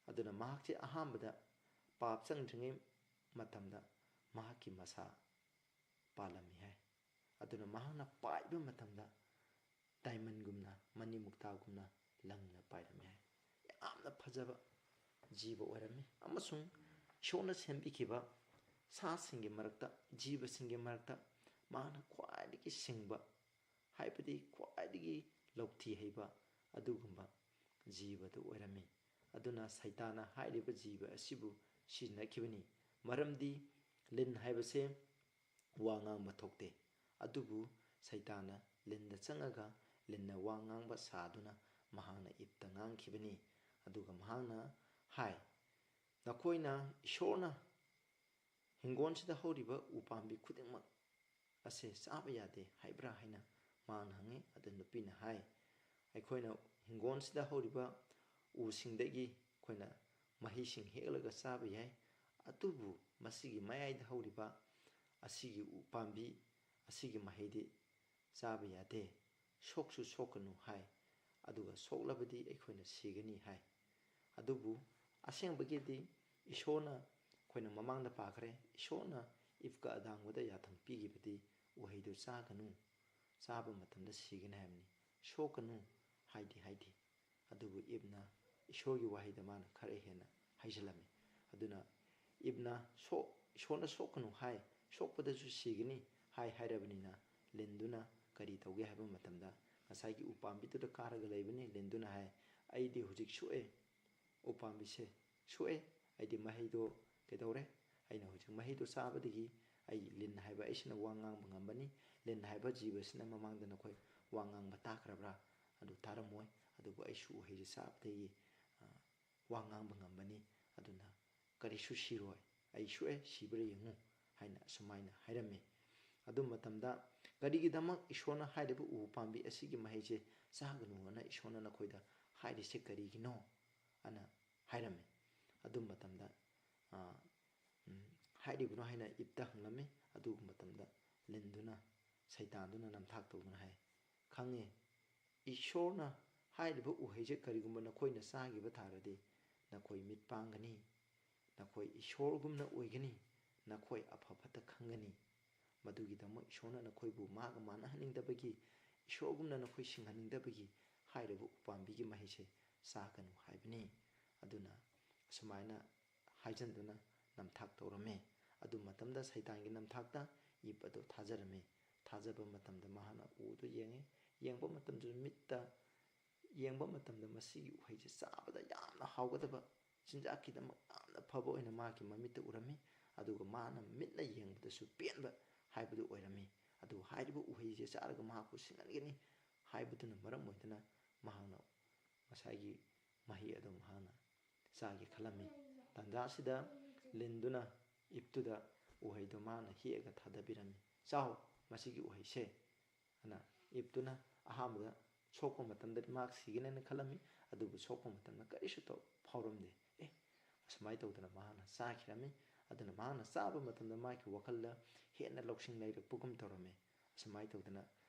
ꯑꯗꯨꯅ ꯃꯍꯥꯛꯁꯦ ꯑꯍꯥꯟꯕꯗ ꯄꯥꯞ ꯆꯪꯗ꯭ꯔꯤꯉꯩ ꯃꯇꯝꯗ ꯃꯍꯥꯛꯀꯤ ꯃꯁꯥ ꯄꯥꯜꯂꯝꯃꯤ ꯍꯥꯏ꯫ ꯑꯗꯨꯅ ꯃꯍꯥꯛꯅ ꯄꯥꯏꯕ ꯃꯇꯝꯗ ꯗꯥꯏꯃꯟꯒꯨꯝꯅ, ꯃꯅꯤ ꯃꯨꯛꯇꯥꯒꯨꯝꯅ ꯂꯪꯅ ꯄꯥꯏꯔꯝꯃꯤ ꯍꯥꯏ꯫ ꯌꯥꯝꯅ ꯐꯖꯕ ꯖꯤꯕ ꯑꯣꯏꯔꯝꯃꯤ꯫ ꯑꯃꯁꯨꯡ ꯏꯁꯣꯔꯅ ꯁꯦꯝꯕꯤꯈꯤꯕ ꯁꯥꯁꯤꯡꯒꯤ ꯃꯔꯛꯇ, ꯖꯤꯕꯁꯤꯡꯒꯤ ꯃꯔꯛꯇ ꯃꯍꯥꯛꯅ ꯈ꯭ꯋꯥꯏꯗꯒꯤ ꯁꯤꯡꯕ, ꯍꯥꯏꯕꯗꯤ ꯈ꯭ꯋꯥꯏꯗꯒꯤ ꯂꯧꯊꯤ ꯍꯩꯕ ꯑꯗꯨꯒꯨꯝꯕ ꯖꯤꯕꯗꯨ ꯑꯣꯏꯔꯝꯃꯤ꯫ ꯑꯗꯨꯅ ꯁꯩꯇꯥꯅ ꯍꯥꯏꯔꯤꯕ ꯖꯤꯕ ꯑꯁꯤꯕꯨ ꯁꯤꯖꯤꯟꯅꯈꯤꯕꯅꯤ꯫ ꯃꯔꯝꯗꯤ ꯂꯤꯟ ꯍꯥꯏꯕꯁꯦ ꯋꯥ ꯉꯥꯡꯕ ꯊꯣꯛꯇꯦ꯫ ꯑꯗꯨꯕꯨ ꯁꯩꯇꯥꯅ ꯂꯤꯟꯗ ꯆꯪꯉꯒ ꯂꯤꯟꯅ ꯋꯥ ꯉꯥꯡꯕ ꯁꯥꯗꯨꯅ ꯃꯍꯥꯛꯅ ꯏꯞꯇ ꯉꯥꯡꯈꯤꯕꯅꯤ꯫ ꯑꯗꯨꯒ ꯃꯍꯥꯛꯅ ꯍꯥꯏ, "ꯅꯈꯣꯏꯅ ꯏꯁꯣꯔꯅ ꯍꯤꯡꯒꯣꯜꯁꯤꯗ ꯍꯧꯔꯤꯕ ꯎ ꯄꯥꯝꯕꯤ ꯈꯨꯗꯤꯡꯃꯛ ꯑꯁꯦ ꯆꯥꯕ ꯌꯥꯗꯦ ꯍꯥꯏꯕ꯭ꯔꯥ?" ꯍꯥꯏꯅ ꯃꯍꯥꯛꯅ ꯍꯪꯉꯤ꯫ ꯑꯗꯨ ꯅꯨꯄꯤꯅ ꯍꯥꯏ, "ꯑꯩꯈꯣꯏꯅ ꯍꯤꯡꯒꯣꯜꯁꯤꯗ ꯍꯧꯔꯤꯕ ꯎꯁꯤꯡꯗꯒꯤ ꯑꯩꯈꯣꯏꯅ ꯃꯍꯩꯁꯤꯡ ꯍꯦꯛꯂꯒ ꯆꯥꯕ ꯌꯥꯏ, ꯑꯗꯨꯕꯨ ꯃꯁꯤꯒꯤ ꯃꯌꯥꯏꯗ ꯍꯧꯔꯤꯕ ꯑꯁꯤꯒꯤ ꯎ ꯄꯥꯝꯕꯤ ꯑꯁꯤꯒꯤ ꯃꯍꯩꯗꯤ ꯆꯥꯕ ꯌꯥꯗꯦ, ꯁꯣꯛꯁꯨ ꯁꯣꯛꯀꯅꯨ" ꯍꯥꯏ꯫ ꯑꯗꯨꯒ ꯁꯣꯛꯂꯕꯗꯤ ꯑꯩꯈꯣꯏꯅ ꯁꯤꯒꯅꯤ ꯍꯥꯏ꯫ ꯑꯗꯨꯕꯨ ꯑꯁꯦꯡꯕꯒꯤꯗꯤ ꯏꯁꯣꯔꯅ, ꯑꯩꯈꯣꯏꯅ ꯃꯃꯥꯡꯗ ꯄꯥꯈ꯭ꯔꯦ, ꯏꯁꯣꯔꯅ ꯏꯞꯀ ꯑꯗꯥꯝꯒꯗ ꯌꯥꯊꯪ ꯄꯤꯈꯤꯕꯗꯤ ꯎꯍꯩꯗꯨ ꯆꯥꯒꯅꯨ, ꯆꯥꯕ ꯃꯇꯝꯗ ꯁꯤꯒꯅꯤ ꯍꯥꯏꯕꯅꯤ, ꯁꯣꯛꯀꯅꯨ ꯍꯥꯏꯗꯤ ꯍꯥꯏꯗꯦ꯫ ꯑꯗꯨꯕꯨ ꯏꯞꯅ ꯏꯁꯣꯔꯒꯤ ꯋꯥꯍꯩꯗ ꯃꯥꯅ ꯈꯔ ꯍꯦꯟꯅ ꯍꯩꯖꯤꯜꯂꯝꯃꯤ꯫ ꯑꯗꯨꯅ ꯏꯞꯅ ꯁꯣꯛ-, ꯏꯁꯣꯔꯅ "ꯁꯣꯛꯀꯅꯨ" ꯍꯥꯏ, "ꯁꯣꯛꯄꯗꯁꯨ ꯁꯤꯒꯅꯤ" ꯍꯥꯏ ꯍꯥꯏꯔꯕꯅꯤꯅ ꯂꯤꯟꯗꯨꯅ ꯀꯔꯤ ꯇꯧꯒꯦ ꯍꯥꯏꯕ ꯃꯇꯝꯗ ꯉꯁꯥꯏꯒꯤ ꯎꯄꯥꯝꯕꯤꯗꯨꯗ ꯀꯥꯔꯒ ꯂꯩꯕꯅꯤ꯫ ꯂꯤꯟꯗꯨꯅ ꯍꯥꯏ, "ꯑꯩꯗꯤ ꯍꯧꯖꯤꯛ ꯁꯣꯛꯑꯦ, ꯎꯄꯥꯝꯕꯤꯁꯦ ꯁꯣꯛꯑꯦ, ꯑꯩꯗꯤ ꯃꯍꯩꯗꯣ ꯀꯩꯗꯧꯔꯦ? ꯑꯩꯅ ꯍꯧꯖꯤꯛ ꯃꯍꯩꯗꯣ ꯆꯥꯕꯗꯒꯤ ꯑꯩ ꯂꯤꯟ ꯍꯥꯏꯕ ꯑꯩꯁꯤꯅ ꯋꯥ ꯉꯥꯡꯕ ꯉꯝꯕꯅꯤ꯫ ꯂꯤꯟ ꯍꯥꯏꯕ ꯖꯤꯕꯁꯤꯅ ꯃꯃꯥꯡꯗ ꯅꯈꯣꯏ ꯋꯥ ꯉꯥꯡꯕ ꯇꯥꯈ꯭ꯔꯕ꯭ꯔꯥ? ꯑꯗꯨ ꯇꯥꯔꯝꯃꯣꯏ꯫ ꯑꯗꯨꯕꯨ ꯑꯩꯁꯨ ꯎꯍꯩꯁꯦ ꯆꯥꯕꯗꯒꯤ, ꯑ, ꯋꯥ ꯉꯥꯡꯕ ꯉꯝꯕꯅꯤ꯫ ꯑꯗꯨꯅ ꯀꯔꯤꯁꯨ ꯁꯤꯔꯣꯏ꯫ ꯑꯩ ꯁꯣꯛꯑꯦ, ꯁꯤꯕ꯭ꯔꯥ ꯌꯦꯡꯉꯨ" ꯍꯥꯏꯅ ꯑꯁꯨꯃꯥꯏꯅ ꯍꯥꯏꯔꯝꯃꯤ꯫ ꯑꯗꯨ ꯃꯇꯝꯗ "ꯀꯔꯤꯒꯤꯗꯃꯛ ꯏꯁꯣꯔꯅ ꯍꯥꯏꯔꯤꯕ ꯎ ꯄꯥꯝꯕꯤ ꯑꯁꯤꯒꯤ ꯃꯍꯩꯁꯦ ꯆꯥꯒꯅꯨ ꯑꯅ ꯏꯁꯣꯔꯅ ꯅꯈꯣꯏꯗ ꯍꯥꯏꯔꯤꯁꯦ ꯀꯔꯤꯒꯤꯅꯣ?" ꯑꯅ ꯍꯥꯏꯔꯝꯃꯤ꯫ ꯑꯗꯨ ꯃꯇꯝꯗ, ꯑ, ꯎꯝ, ꯍꯥꯏꯔꯤꯕꯅꯣ ꯍꯥꯏꯅ ꯏꯞꯇ ꯍꯪꯂꯝꯃꯤ꯫ ꯑꯗꯨꯒꯨꯝꯕ ꯃꯇꯝꯗ ꯂꯤꯟꯗꯨꯅ, ꯁꯩꯇꯥꯟꯗꯨꯅ ꯅꯝꯊꯥꯛ ꯇꯧꯗꯨꯅ ꯍꯥꯏ, "ꯈꯪꯉꯦ, ꯏꯁꯣꯔꯅ ꯍꯥꯏꯔꯤꯕ ꯎꯍꯩꯁꯦ ꯀꯔꯤꯒꯨꯝꯕ ꯅꯈꯣꯏꯅ ꯆꯥꯈꯤꯕ ꯇꯥꯔꯗꯤ, ꯅꯈꯣꯏ ꯃꯤꯠ ꯄꯥꯡꯒꯅꯤ, ꯅꯈꯣꯏ ꯏꯁꯣꯔꯒꯨꯝꯅ ꯑꯣꯏꯒꯅꯤ, ꯅꯈꯣꯏ ꯑꯐ ꯐꯠꯇ ꯈꯪꯒꯅꯤ꯫ ꯃꯗꯨꯒꯤꯗꯃꯛ ꯏꯁꯣꯔꯅ ꯅꯈꯣꯏꯕꯨ ꯃꯥꯒ ꯃꯥꯟꯅꯍꯟꯅꯤꯡꯗꯕꯒꯤ, ꯏꯁꯣꯔꯒꯨꯝꯅ ꯅꯈꯣꯏ ꯁꯤꯡꯍꯟꯅꯤꯡꯗꯕꯒꯤ ꯍꯥꯏꯔꯤꯕ ꯎꯄꯥꯝꯕꯤꯒꯤ ꯃꯍꯩꯁꯦ ꯆꯥꯒꯅꯨ ꯍꯥꯏꯕꯅꯤ"꯫ ꯑꯗꯨꯅ ꯑꯁꯨꯃꯥꯏꯅ ꯍꯥꯏꯖꯟꯗꯨꯅ ꯅꯝꯊꯥꯛ ꯇꯧꯔꯝꯃꯤ꯫ ꯑꯗꯨ ꯃꯇꯝꯗ ꯁꯩꯇꯥꯟꯒꯤ ꯅꯝꯊꯥꯛꯇ ꯏꯞ ꯑꯗꯨ ꯊꯥꯖꯔꯝꯃꯤ꯫ ꯊꯥꯖꯕ ꯃꯇꯝꯗ ꯃꯍꯥꯛꯅ ꯎꯗꯨ ꯌꯦꯡꯉꯤ꯫ ꯌꯦꯡꯕ ꯃꯇꯝꯗꯁꯨ ꯃꯤꯠꯇ ꯌꯦꯡꯕ ꯃꯇꯝꯗ ꯃꯁꯤꯒꯤ ꯎꯍꯩꯁꯦ ꯆꯥꯕꯗ ꯌꯥꯝꯅ ꯍꯥꯎꯒꯗꯕ, ꯆꯤꯟꯖꯥꯛꯀꯤꯗꯃꯛ ꯌꯥꯝꯅ ꯐꯕ ꯑꯣꯏꯅ ꯃꯍꯥꯛꯀꯤ ꯃꯃꯤꯠꯇ ꯎꯔꯝꯃꯤ꯫ ꯑꯗꯨꯒ ꯃꯥꯅ ꯃꯤꯠꯅ ꯌꯦꯡꯕꯗꯁꯨ ꯄꯦꯟꯕ ꯍꯥꯏꯕꯗꯨ ꯑꯣꯏꯔꯝꯃꯤ꯫ ꯑꯗꯨꯕꯨ ꯍꯥꯏꯔꯤꯕ ꯎꯍꯩꯁꯦ ꯆꯥꯔꯒ ꯃꯍꯥꯛꯄꯨ ꯁꯤꯡꯍꯟꯒꯅꯤ ꯍꯥꯏꯕꯗꯨꯅ ꯃꯔꯝ ꯑꯣꯏꯗꯨꯅ ꯃꯍꯥꯛꯅ ꯉꯁꯥꯏꯒꯤ ꯃꯍꯩ ꯑꯗꯨ ꯃꯍꯥꯛꯅ ꯆꯥꯒꯦ ꯈꯜꯂꯝꯃꯤ꯫ ꯇꯥꯟꯖꯥ ꯑꯁꯤꯗ ꯂꯤꯟꯗꯨꯅ ꯏꯞꯇꯨꯗ ꯎꯍꯩꯗꯨ ꯃꯥꯅ ꯍꯦꯛꯑꯒ ꯊꯥꯗꯕꯤꯔꯝꯃꯤ꯫ "ꯆꯥꯎ, ꯃꯁꯤꯒꯤ ꯎꯍꯩꯁꯦ" ꯑꯅ ꯏꯞꯇꯨꯅ ꯑꯍꯥꯟꯕꯗ ꯁꯣꯛꯄ ꯃꯇꯝꯗꯗꯤ ꯃꯍꯥꯛ ꯁꯤꯒꯅꯦꯅ ꯈꯜꯂꯝꯃꯤ, ꯑꯗꯨꯕꯨ ꯁꯣꯛꯄ ꯃꯇꯝꯗ ꯀꯔꯤꯁꯨ ꯇꯧ-, ꯐꯥꯎꯔꯝꯗꯦ꯫ ꯑꯦ, ꯑꯁꯨꯃꯥꯏꯅ ꯇꯧꯗꯅ ꯃꯍꯥꯛꯅ ꯆꯥꯈꯤꯔꯝꯃꯤ꯫ ꯑꯗꯨꯅ ꯃꯍꯥꯛꯅ ꯆꯥꯕ ꯃꯇꯝꯗ ꯃꯍꯥꯛꯀꯤ ꯋꯥꯈꯜꯗ ꯍꯦꯟꯅ ꯂꯧꯁꯤꯡ ꯂꯩꯔꯛꯄꯒꯨꯝ ꯇꯧꯔꯝꯃꯤ꯫ ꯑꯁꯨꯃꯥꯏꯅ ꯇꯧꯗꯅ,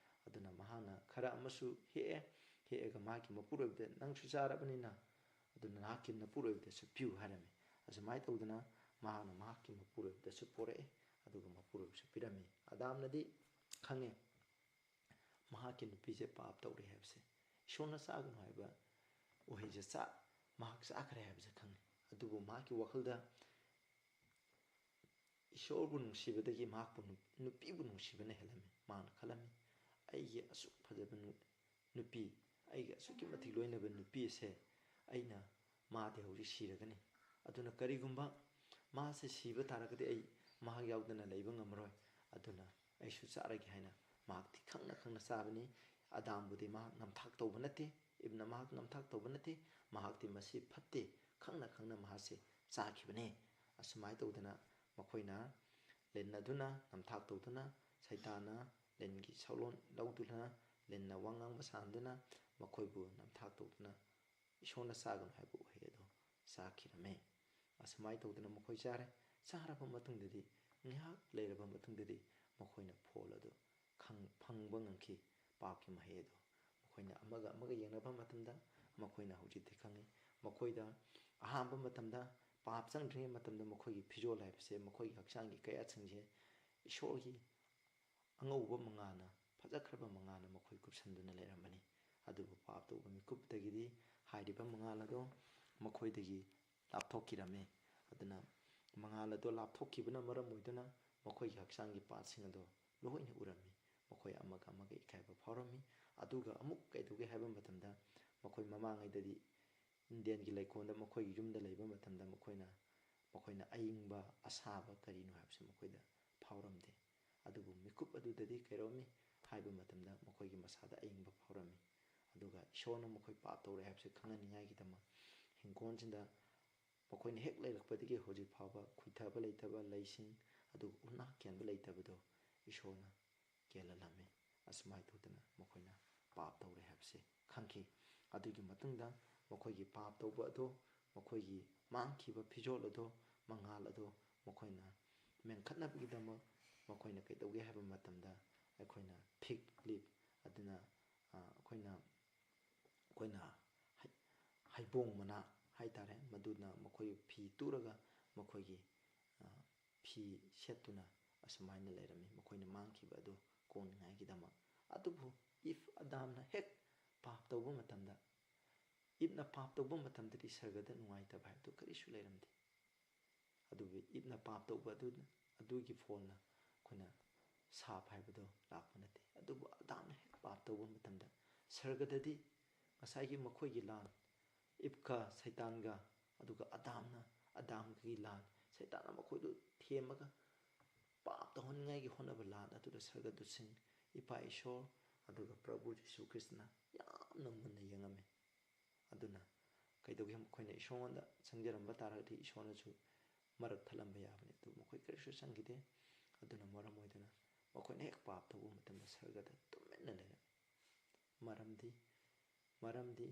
ꯑꯗꯨꯅ ꯃꯍꯥꯛꯅ ꯈꯔ ꯑꯃꯁꯨ ꯍꯦꯛꯑꯦ, ꯍꯦꯛꯑꯒ ꯃꯍꯥꯛꯀꯤ ꯃꯄꯨꯔꯣꯏꯕꯗ, "ꯅꯪꯁꯨ ꯆꯥꯔꯕꯅꯤꯅ, ꯑꯗꯨꯅ ꯅꯍꯥꯛꯀꯤ ꯅꯄꯨꯔꯣꯏꯕꯗꯁꯨ ꯄꯤꯌꯨ" ꯍꯥꯏꯔꯝꯃꯤ꯫ ꯑꯁꯨꯃꯥꯏꯅ ꯇꯧꯗꯅ ꯃꯍꯥꯛꯅ ꯃꯍꯥꯛꯀꯤ ꯃꯄꯨꯔꯣꯏꯕꯗꯁꯨ ꯄꯣꯔꯛꯑꯦ, ꯑꯗꯨꯒ ꯃꯄꯨꯔꯣꯏꯕꯁꯨ ꯄꯤꯔꯝꯃꯤ꯫ ꯑꯗꯥꯝꯅꯗꯤ ꯈꯪꯉꯦ, ꯃꯍꯥꯛꯀꯤ ꯅꯨꯄꯤꯁꯦ ꯄꯥꯞ ꯇꯧꯔꯦ ꯍꯥꯏꯕꯁꯦ꯫ ꯏꯁꯣꯔꯅ ꯆꯥꯒꯅꯨ ꯍꯥꯏꯕ ꯎꯍꯩꯁꯦ ꯆꯥ-, ꯃꯍꯥꯛ ꯆꯥꯈ꯭ꯔꯦ ꯍꯥꯏꯕꯁꯦ ꯈꯪꯉꯤ꯫ ꯑꯗꯨꯕꯨ ꯃꯍꯥꯛꯀꯤ ꯋꯥꯈꯜꯗ ꯏꯁꯣꯔꯕꯨ ꯅꯨꯡꯁꯤꯕꯗꯒꯤ ꯃꯍꯥꯛꯄꯨ ꯅꯨ-, ꯅꯨꯄꯤꯕꯨ ꯅꯨꯡꯁꯤꯕꯅ ꯍꯦꯜꯂꯝꯃꯤ꯫ ꯃꯍꯥꯛꯅ ꯈꯜꯂꯝꯃꯤ, "ꯑꯩꯒꯤ ꯑꯁꯨꯛ ꯐꯖꯕ ꯅꯨ-, ꯅꯨꯄꯤ, ꯑꯩꯒꯤ ꯑꯁꯨꯛꯀꯤ ꯃꯇꯤꯛ ꯂꯣꯏꯅꯕ ꯅꯨꯄꯤ ꯑꯁꯦ ꯑꯩꯅ, ꯃꯥꯗꯤ ꯍꯧꯖꯤꯛ ꯁꯤꯔꯒꯅꯤ꯫ ꯑꯗꯨꯅ ꯀꯔꯤꯒꯨꯝꯕ ꯃꯥꯁꯦ ꯁꯤꯕ ꯇꯥꯔꯒꯗꯤ ꯑꯩ ꯃꯍꯥꯛ ꯌꯥꯎꯗꯅ ꯂꯩꯕ ꯉꯝꯃꯔꯣꯏ꯫ ꯑꯗꯨꯅ ꯑꯩꯁꯨ ꯆꯥꯔꯒꯦ" ꯍꯥꯏꯅ ꯃꯍꯥꯛꯇꯤ ꯈꯪꯅ ꯈꯪꯅ ꯆꯥꯕꯅꯤ꯫ ꯑꯗꯥꯝꯕꯨꯗꯤ ꯃꯍꯥꯛ ꯅꯝꯊꯥꯛ ꯇꯧꯕ ꯅꯠꯇꯦ, ꯏꯞꯅ ꯃꯍꯥꯛ ꯅꯝꯊꯥꯛ ꯇꯧꯕ ꯅꯠꯇꯦ, ꯃꯍꯥꯛꯇꯤ ꯃꯁꯤ ꯐꯠꯇꯦ, ꯈꯪꯅ ꯈꯪꯅ ꯃꯍꯥꯛꯁꯦ ꯆꯥꯈꯤꯕꯅꯤ꯫ ꯑꯁꯨꯃꯥꯏꯅ ꯇꯧꯗꯅ ꯃꯈꯣꯏꯅ ꯂꯤꯟ ꯑꯗꯨꯅ ꯅꯝꯊꯥꯛ ꯇꯧꯗꯨꯅ ꯁꯩꯇꯥꯟꯅ ꯂꯤꯟꯒꯤ ꯁꯛꯂꯣꯟ ꯂꯧꯗꯨꯅ, ꯂꯤꯟꯅ ꯋꯥ ꯉꯥꯡꯕ ꯁꯥꯍꯟꯗꯨꯅ ꯃꯈꯣꯏꯕꯨ ꯅꯝꯊꯥꯛ ꯇꯧꯗꯨꯅ ꯏꯁꯣꯔꯅ ꯆꯥꯒꯅꯨ ꯍꯥꯏꯕ ꯎꯍꯩ ꯑꯗꯨ ꯆꯥꯈꯤꯔꯝꯃꯤ꯫ ꯑꯁꯨꯃꯥꯏꯅ ꯇꯧꯗꯅ ꯃꯈꯣꯏ ꯆꯥꯔꯦ꯫ ꯆꯥꯔꯕ ꯃꯇꯨꯡꯗꯗꯤ, ꯉꯥꯏꯍꯥꯛ ꯂꯩꯔꯕ ꯃꯇꯨꯡꯗꯗꯤ ꯃꯈꯣꯏꯅ ꯐꯣꯜ ꯑꯗꯨ ꯈꯪ-, ꯐꯪꯕ ꯉꯝꯈꯤ, ꯄꯥꯞꯀꯤ ꯃꯍꯩ ꯑꯗꯨ꯫ ꯃꯈꯣꯏꯅ ꯑꯃꯒ ꯑꯃꯒ ꯌꯦꯡꯅꯕ ꯃꯇꯝꯗ ꯃꯈꯣꯏꯅ ꯍꯧꯖꯤꯛꯇꯤ ꯈꯪꯉꯤ꯫ ꯃꯈꯣꯏꯗ ꯑꯍꯥꯟꯕ ꯃꯇꯝꯗ, ꯄꯥꯞ ꯆꯪꯗ꯭ꯔꯤꯉꯩ ꯃꯇꯝꯗ, ꯃꯈꯣꯏꯒꯤ ꯐꯤꯖꯣꯜ ꯍꯥꯏꯕꯁꯦ, ꯃꯈꯣꯏꯒꯤ ꯍꯛꯆꯥꯡꯒꯤ ꯀꯌꯥꯠꯁꯤꯡꯁꯦ ꯏꯁꯣꯔꯒꯤ ꯑꯉꯧꯕ ꯃꯉꯥꯜꯅ, ꯐꯖꯈ꯭ꯔꯕ ꯃꯉꯥꯜꯅ ꯃꯈꯣꯏ ꯀꯨꯞꯁꯟꯗꯨꯅ ꯂꯩꯔꯝꯕꯅꯤ꯫ ꯑꯗꯨꯕꯨ ꯄꯥꯞ ꯇꯧꯕ ꯃꯤꯀꯨꯞꯇꯒꯤꯗꯤ ꯍꯥꯏꯔꯤꯕ ꯃꯉꯥꯜ ꯑꯗꯣ ꯃꯈꯣꯏꯗꯒꯤ ꯂꯥꯞꯊꯣꯛꯈꯤꯔꯝꯃꯤ꯫ ꯑꯗꯨꯅ ꯃꯉꯥꯜ ꯑꯗꯣ ꯂꯥꯞꯊꯣꯛꯈꯤꯕꯅ ꯃꯔꯝ ꯑꯣꯏꯗꯨꯅ ꯃꯈꯣꯏꯒꯤ ꯍꯛꯆꯥꯡꯒꯤ ꯄꯥꯔꯠꯁꯤꯡ ꯑꯗꯣ ꯂꯣꯏꯅ ꯎꯔꯝꯃꯤ꯫ ꯃꯈꯣꯏ ꯑꯃꯒ ꯑꯃꯒ ꯏꯀꯥꯏꯕ ꯐꯥꯎꯔꯝꯃꯤ꯫ ꯑꯗꯨꯒ ꯑꯃꯨꯛ ꯀꯩꯗꯧꯒꯦ ꯍꯥꯏꯕ ꯃꯇꯝꯗ, ꯃꯈꯣꯏ ꯃꯃꯥꯡꯉꯩꯗꯗꯤ ꯏꯗꯦꯟꯒꯤ ꯂꯩꯀꯣꯜꯗ ꯃꯈꯣꯏꯒꯤ ꯌꯨꯝꯗ ꯂꯩꯕ ꯃꯇꯝꯗ ꯃꯈꯣꯏꯅ, ꯃꯈꯣꯏꯅ ꯑꯏꯪꯕ ꯑꯁꯥꯕ ꯀꯔꯤꯅꯣ ꯍꯥꯏꯕꯁꯤ ꯃꯈꯣꯏꯗ ꯐꯥꯎꯔꯝꯗꯦ꯫ ꯑꯗꯨꯕꯨ ꯃꯤꯀꯨꯞ ꯑꯗꯨꯗꯗꯤ ꯀꯩꯗꯧꯔꯝꯃꯤ ꯍꯥꯏꯕ ꯃꯇꯝꯗ ꯃꯈꯣꯏꯒꯤ ꯃꯁꯥꯗ ꯑꯏꯪꯕ ꯐꯥꯎꯔꯝꯃꯤ꯫ ꯑꯗꯨꯒ ꯏꯁꯣꯔꯅ ꯃꯈꯣꯏ ꯄꯥꯞ ꯇꯧꯔꯦ ꯍꯥꯏꯕꯁꯤ ꯈꯪꯍꯟꯅꯤꯡꯉꯥꯏꯒꯤꯗꯃꯛ ꯏꯪꯈꯣꯜꯁꯤꯗ ꯃꯈꯣꯏꯅ ꯍꯦꯛ ꯂꯩꯔꯛꯄꯗꯒꯤ ꯍꯧꯖꯤꯛ ꯐꯥꯎꯕ ꯈꯨꯏꯊꯕ ꯂꯩꯇꯕ ꯂꯩꯁꯤꯡ, ꯑꯗꯨꯒ ꯎꯅꯥ ꯀꯦꯟꯕ ꯂꯩꯇꯕꯗꯣ ꯏꯁꯣꯔꯅ ꯀꯦꯜꯍꯜꯂꯝꯃꯤ꯫ ꯑꯁꯨꯃꯥꯏꯅ ꯇꯧꯗꯅ ꯃꯈꯣꯏꯅ ꯄꯥꯞ ꯇꯧꯔꯦ ꯍꯥꯏꯕꯁꯦ ꯈꯪꯈꯤ꯫ ꯑꯗꯨꯒꯤ ꯃꯇꯨꯡꯗ ꯃꯈꯣꯏꯒꯤ ꯄꯥꯞ ꯇꯧꯕ ꯑꯗꯣ, ꯃꯈꯣꯏꯒꯤ ꯃꯥꯡꯈꯤꯕ ꯐꯤꯖꯣꯜ ꯑꯗꯣ, ꯃꯉꯥꯜ ꯑꯗꯣ ꯃꯈꯣꯏꯅ ꯃꯦꯟꯈꯠꯅꯕꯒꯤꯗꯃꯛ ꯃꯈꯣꯏꯅ ꯀꯩꯗꯧꯒꯦ ꯍꯥꯏꯕ ꯃꯇꯝꯗ, ꯑꯩꯈꯣꯏꯅ ꯐꯤꯛ ꯂꯤꯞ, ꯑꯗꯨꯅ, ꯑ, ꯑꯩꯈꯣꯏꯅ, ꯑꯩꯈꯣꯏꯅ ꯍꯩ-, ꯍꯩꯕꯣꯡ ꯃꯅꯥ ꯍꯥꯏ ꯇꯥꯔꯦ, ꯃꯗꯨꯅ ꯃꯈꯣꯏ ꯐꯤ ꯇꯨꯔꯒ ꯃꯈꯣꯏꯒꯤ, ꯑ, ꯐꯤ ꯁꯦꯠꯇꯨꯅ ꯑꯁꯨꯃꯥꯏꯅ ꯂꯩꯔꯝꯃꯤ, ꯃꯈꯣꯏꯅ ꯃꯥꯡꯈꯤꯕ ꯑꯗꯨ ꯀꯣꯛꯅꯤꯡꯉꯥꯏꯒꯤꯗꯃꯛ꯫ ꯑꯗꯨꯕꯨ ꯏꯐ, ꯑꯗꯥꯝꯅ ꯍꯦꯛ ꯄꯥꯞ ꯇꯧꯕ ꯃꯇꯝꯗ, ꯏꯕꯅ ꯄꯥꯞ ꯇꯧꯕ ꯃꯇꯝꯗꯗꯤ ꯁꯔꯒꯗ ꯅꯨꯡꯉꯥꯏꯇꯕ ꯍꯥꯏꯕꯗꯨ ꯀꯔꯤꯁꯨ ꯂꯩꯔꯝꯗꯦ꯫ ꯑꯗꯨꯕꯨ ꯏꯕꯅ ꯄꯥꯞ ꯇꯧꯕ ꯑꯗꯨ, ꯑꯗꯨꯒꯤ ꯐꯣꯜꯅ ꯑꯩꯈꯣꯏꯅ ꯁꯥꯞ ꯍꯥꯏꯕꯗꯣ ꯂꯥꯛꯄ ꯅꯠꯇꯦ꯫ ꯑꯗꯨꯕꯨ ꯑꯗꯥꯝꯅ ꯍꯦꯛ ꯄꯥꯞ ꯇꯧꯕ ꯃꯇꯝꯗ ꯁꯔꯒꯗꯗꯤ ꯉꯁꯥꯏꯒꯤ ꯃꯈꯣꯏꯒꯤ ꯂꯥꯟ, ꯏꯕꯀ ꯁꯩꯇꯥꯟꯒ, ꯑꯗꯨꯒ ꯑꯗꯥꯝꯅ, ꯑꯗꯥꯝꯒꯤ ꯂꯥꯟ, ꯁꯩꯇꯥꯟꯅ ꯃꯈꯣꯏꯗꯨ ꯊꯦꯝꯃꯒ ꯄꯥꯞ ꯇꯧꯍꯟꯅꯤꯡꯉꯥꯏꯒꯤ ꯍꯣꯠꯅꯕ ꯂꯥꯟ ꯑꯗꯨꯗ ꯁꯔꯒꯗꯨꯠꯁꯤꯡ, ꯏꯄꯥ ꯏꯁꯣꯔ, ꯑꯗꯨꯒ ꯄ꯭ꯔꯚꯨ ꯖꯤꯁꯨ ꯈ꯭ꯔꯤꯁꯇꯅ ꯌꯥꯝꯅ ꯃꯨꯟꯅ ꯌꯦꯡꯉꯝꯃꯤ꯫ ꯑꯗꯨꯅ ꯀꯩꯗꯧꯒꯦ? ꯃꯈꯣꯏꯅ ꯏꯁꯣꯔꯉꯣꯟꯗ ꯆꯪꯖꯔꯝꯕ ꯇꯥꯔꯒꯗꯤ ꯏꯁꯣꯔꯅꯁꯨ ꯃꯔꯛ ꯊꯠꯂꯝꯕ ꯌꯥꯕꯅꯤ꯫ ꯑꯗꯨ ꯃꯈꯣꯏ ꯀꯔꯤꯁꯨ ꯆꯪꯈꯤꯗꯦ꯫ ꯑꯗꯨꯅ ꯃꯔꯝ ꯑꯣꯏꯗꯨꯅ ꯃꯈꯣꯏꯅ ꯍꯦꯛ ꯄꯥꯞ ꯇꯧꯕ ꯃꯇꯝꯗ ꯁꯔꯒꯗ ꯇꯨꯃꯤꯟꯅ ꯂꯩꯔꯝꯃꯤ꯫ ꯃꯔꯝꯗꯤ, ꯃꯔꯝꯗꯤ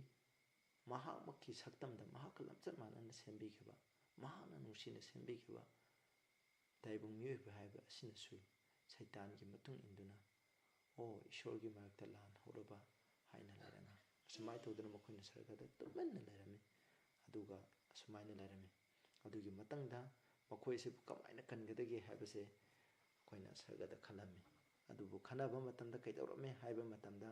ꯃꯍꯥꯛꯃꯛꯀꯤ ꯁꯛꯇꯝꯗ ꯃꯍꯥꯛꯀ ꯂꯝꯆꯠ ꯃꯥꯟꯅꯅ ꯁꯦꯝꯕꯤꯈꯤꯕ, ꯃꯍꯥꯛꯅ ꯅꯨꯡꯁꯤꯅ ꯁꯦꯝꯕꯤꯈꯤꯕ ꯇꯥꯏꯕꯪ ꯃꯤꯑꯣꯏꯕ ꯍꯥꯏꯕ ꯑꯁꯤꯅꯁꯨ ꯁꯩꯇꯥꯟꯒꯤ ꯃꯇꯨꯡ ꯏꯟꯗꯨꯅ, "ꯑꯣ, ꯏꯁꯣꯔꯒꯤ ꯃꯔꯛꯇ ꯂꯥꯟ ꯍꯧꯔꯕ" ꯍꯥꯏꯅ ꯂꯩꯔꯝꯃꯤ꯫ ꯑꯁꯨꯃꯥꯏꯅ ꯇꯧꯗꯅ ꯃꯈꯣꯏꯅ ꯁꯔꯒꯗ ꯇꯨꯃꯤꯟꯅ ꯂꯩꯔꯝꯃꯤ꯫ ꯑꯗꯨꯒ ꯑꯁꯨꯃꯥꯏꯅ ꯂꯩꯔꯝꯃꯤ꯫ ꯑꯗꯨꯒꯤ ꯃꯇꯨꯡꯗ ꯃꯈꯣꯏ ꯑꯁꯤꯕꯨ ꯀꯃꯥꯏꯅ ꯀꯟꯒꯗꯒꯦ ꯍꯥꯏꯕꯁꯦ ꯑꯩꯈꯣꯏꯅ ꯁꯔꯒꯗ ꯈꯜꯂꯝꯃꯤ꯫ ꯑꯗꯨꯕꯨ ꯈꯟꯅꯕ ꯃꯇꯝꯗ ꯀꯩꯗꯧꯔꯝꯃꯤ ꯍꯥꯏꯕ ꯃꯇꯝꯗ,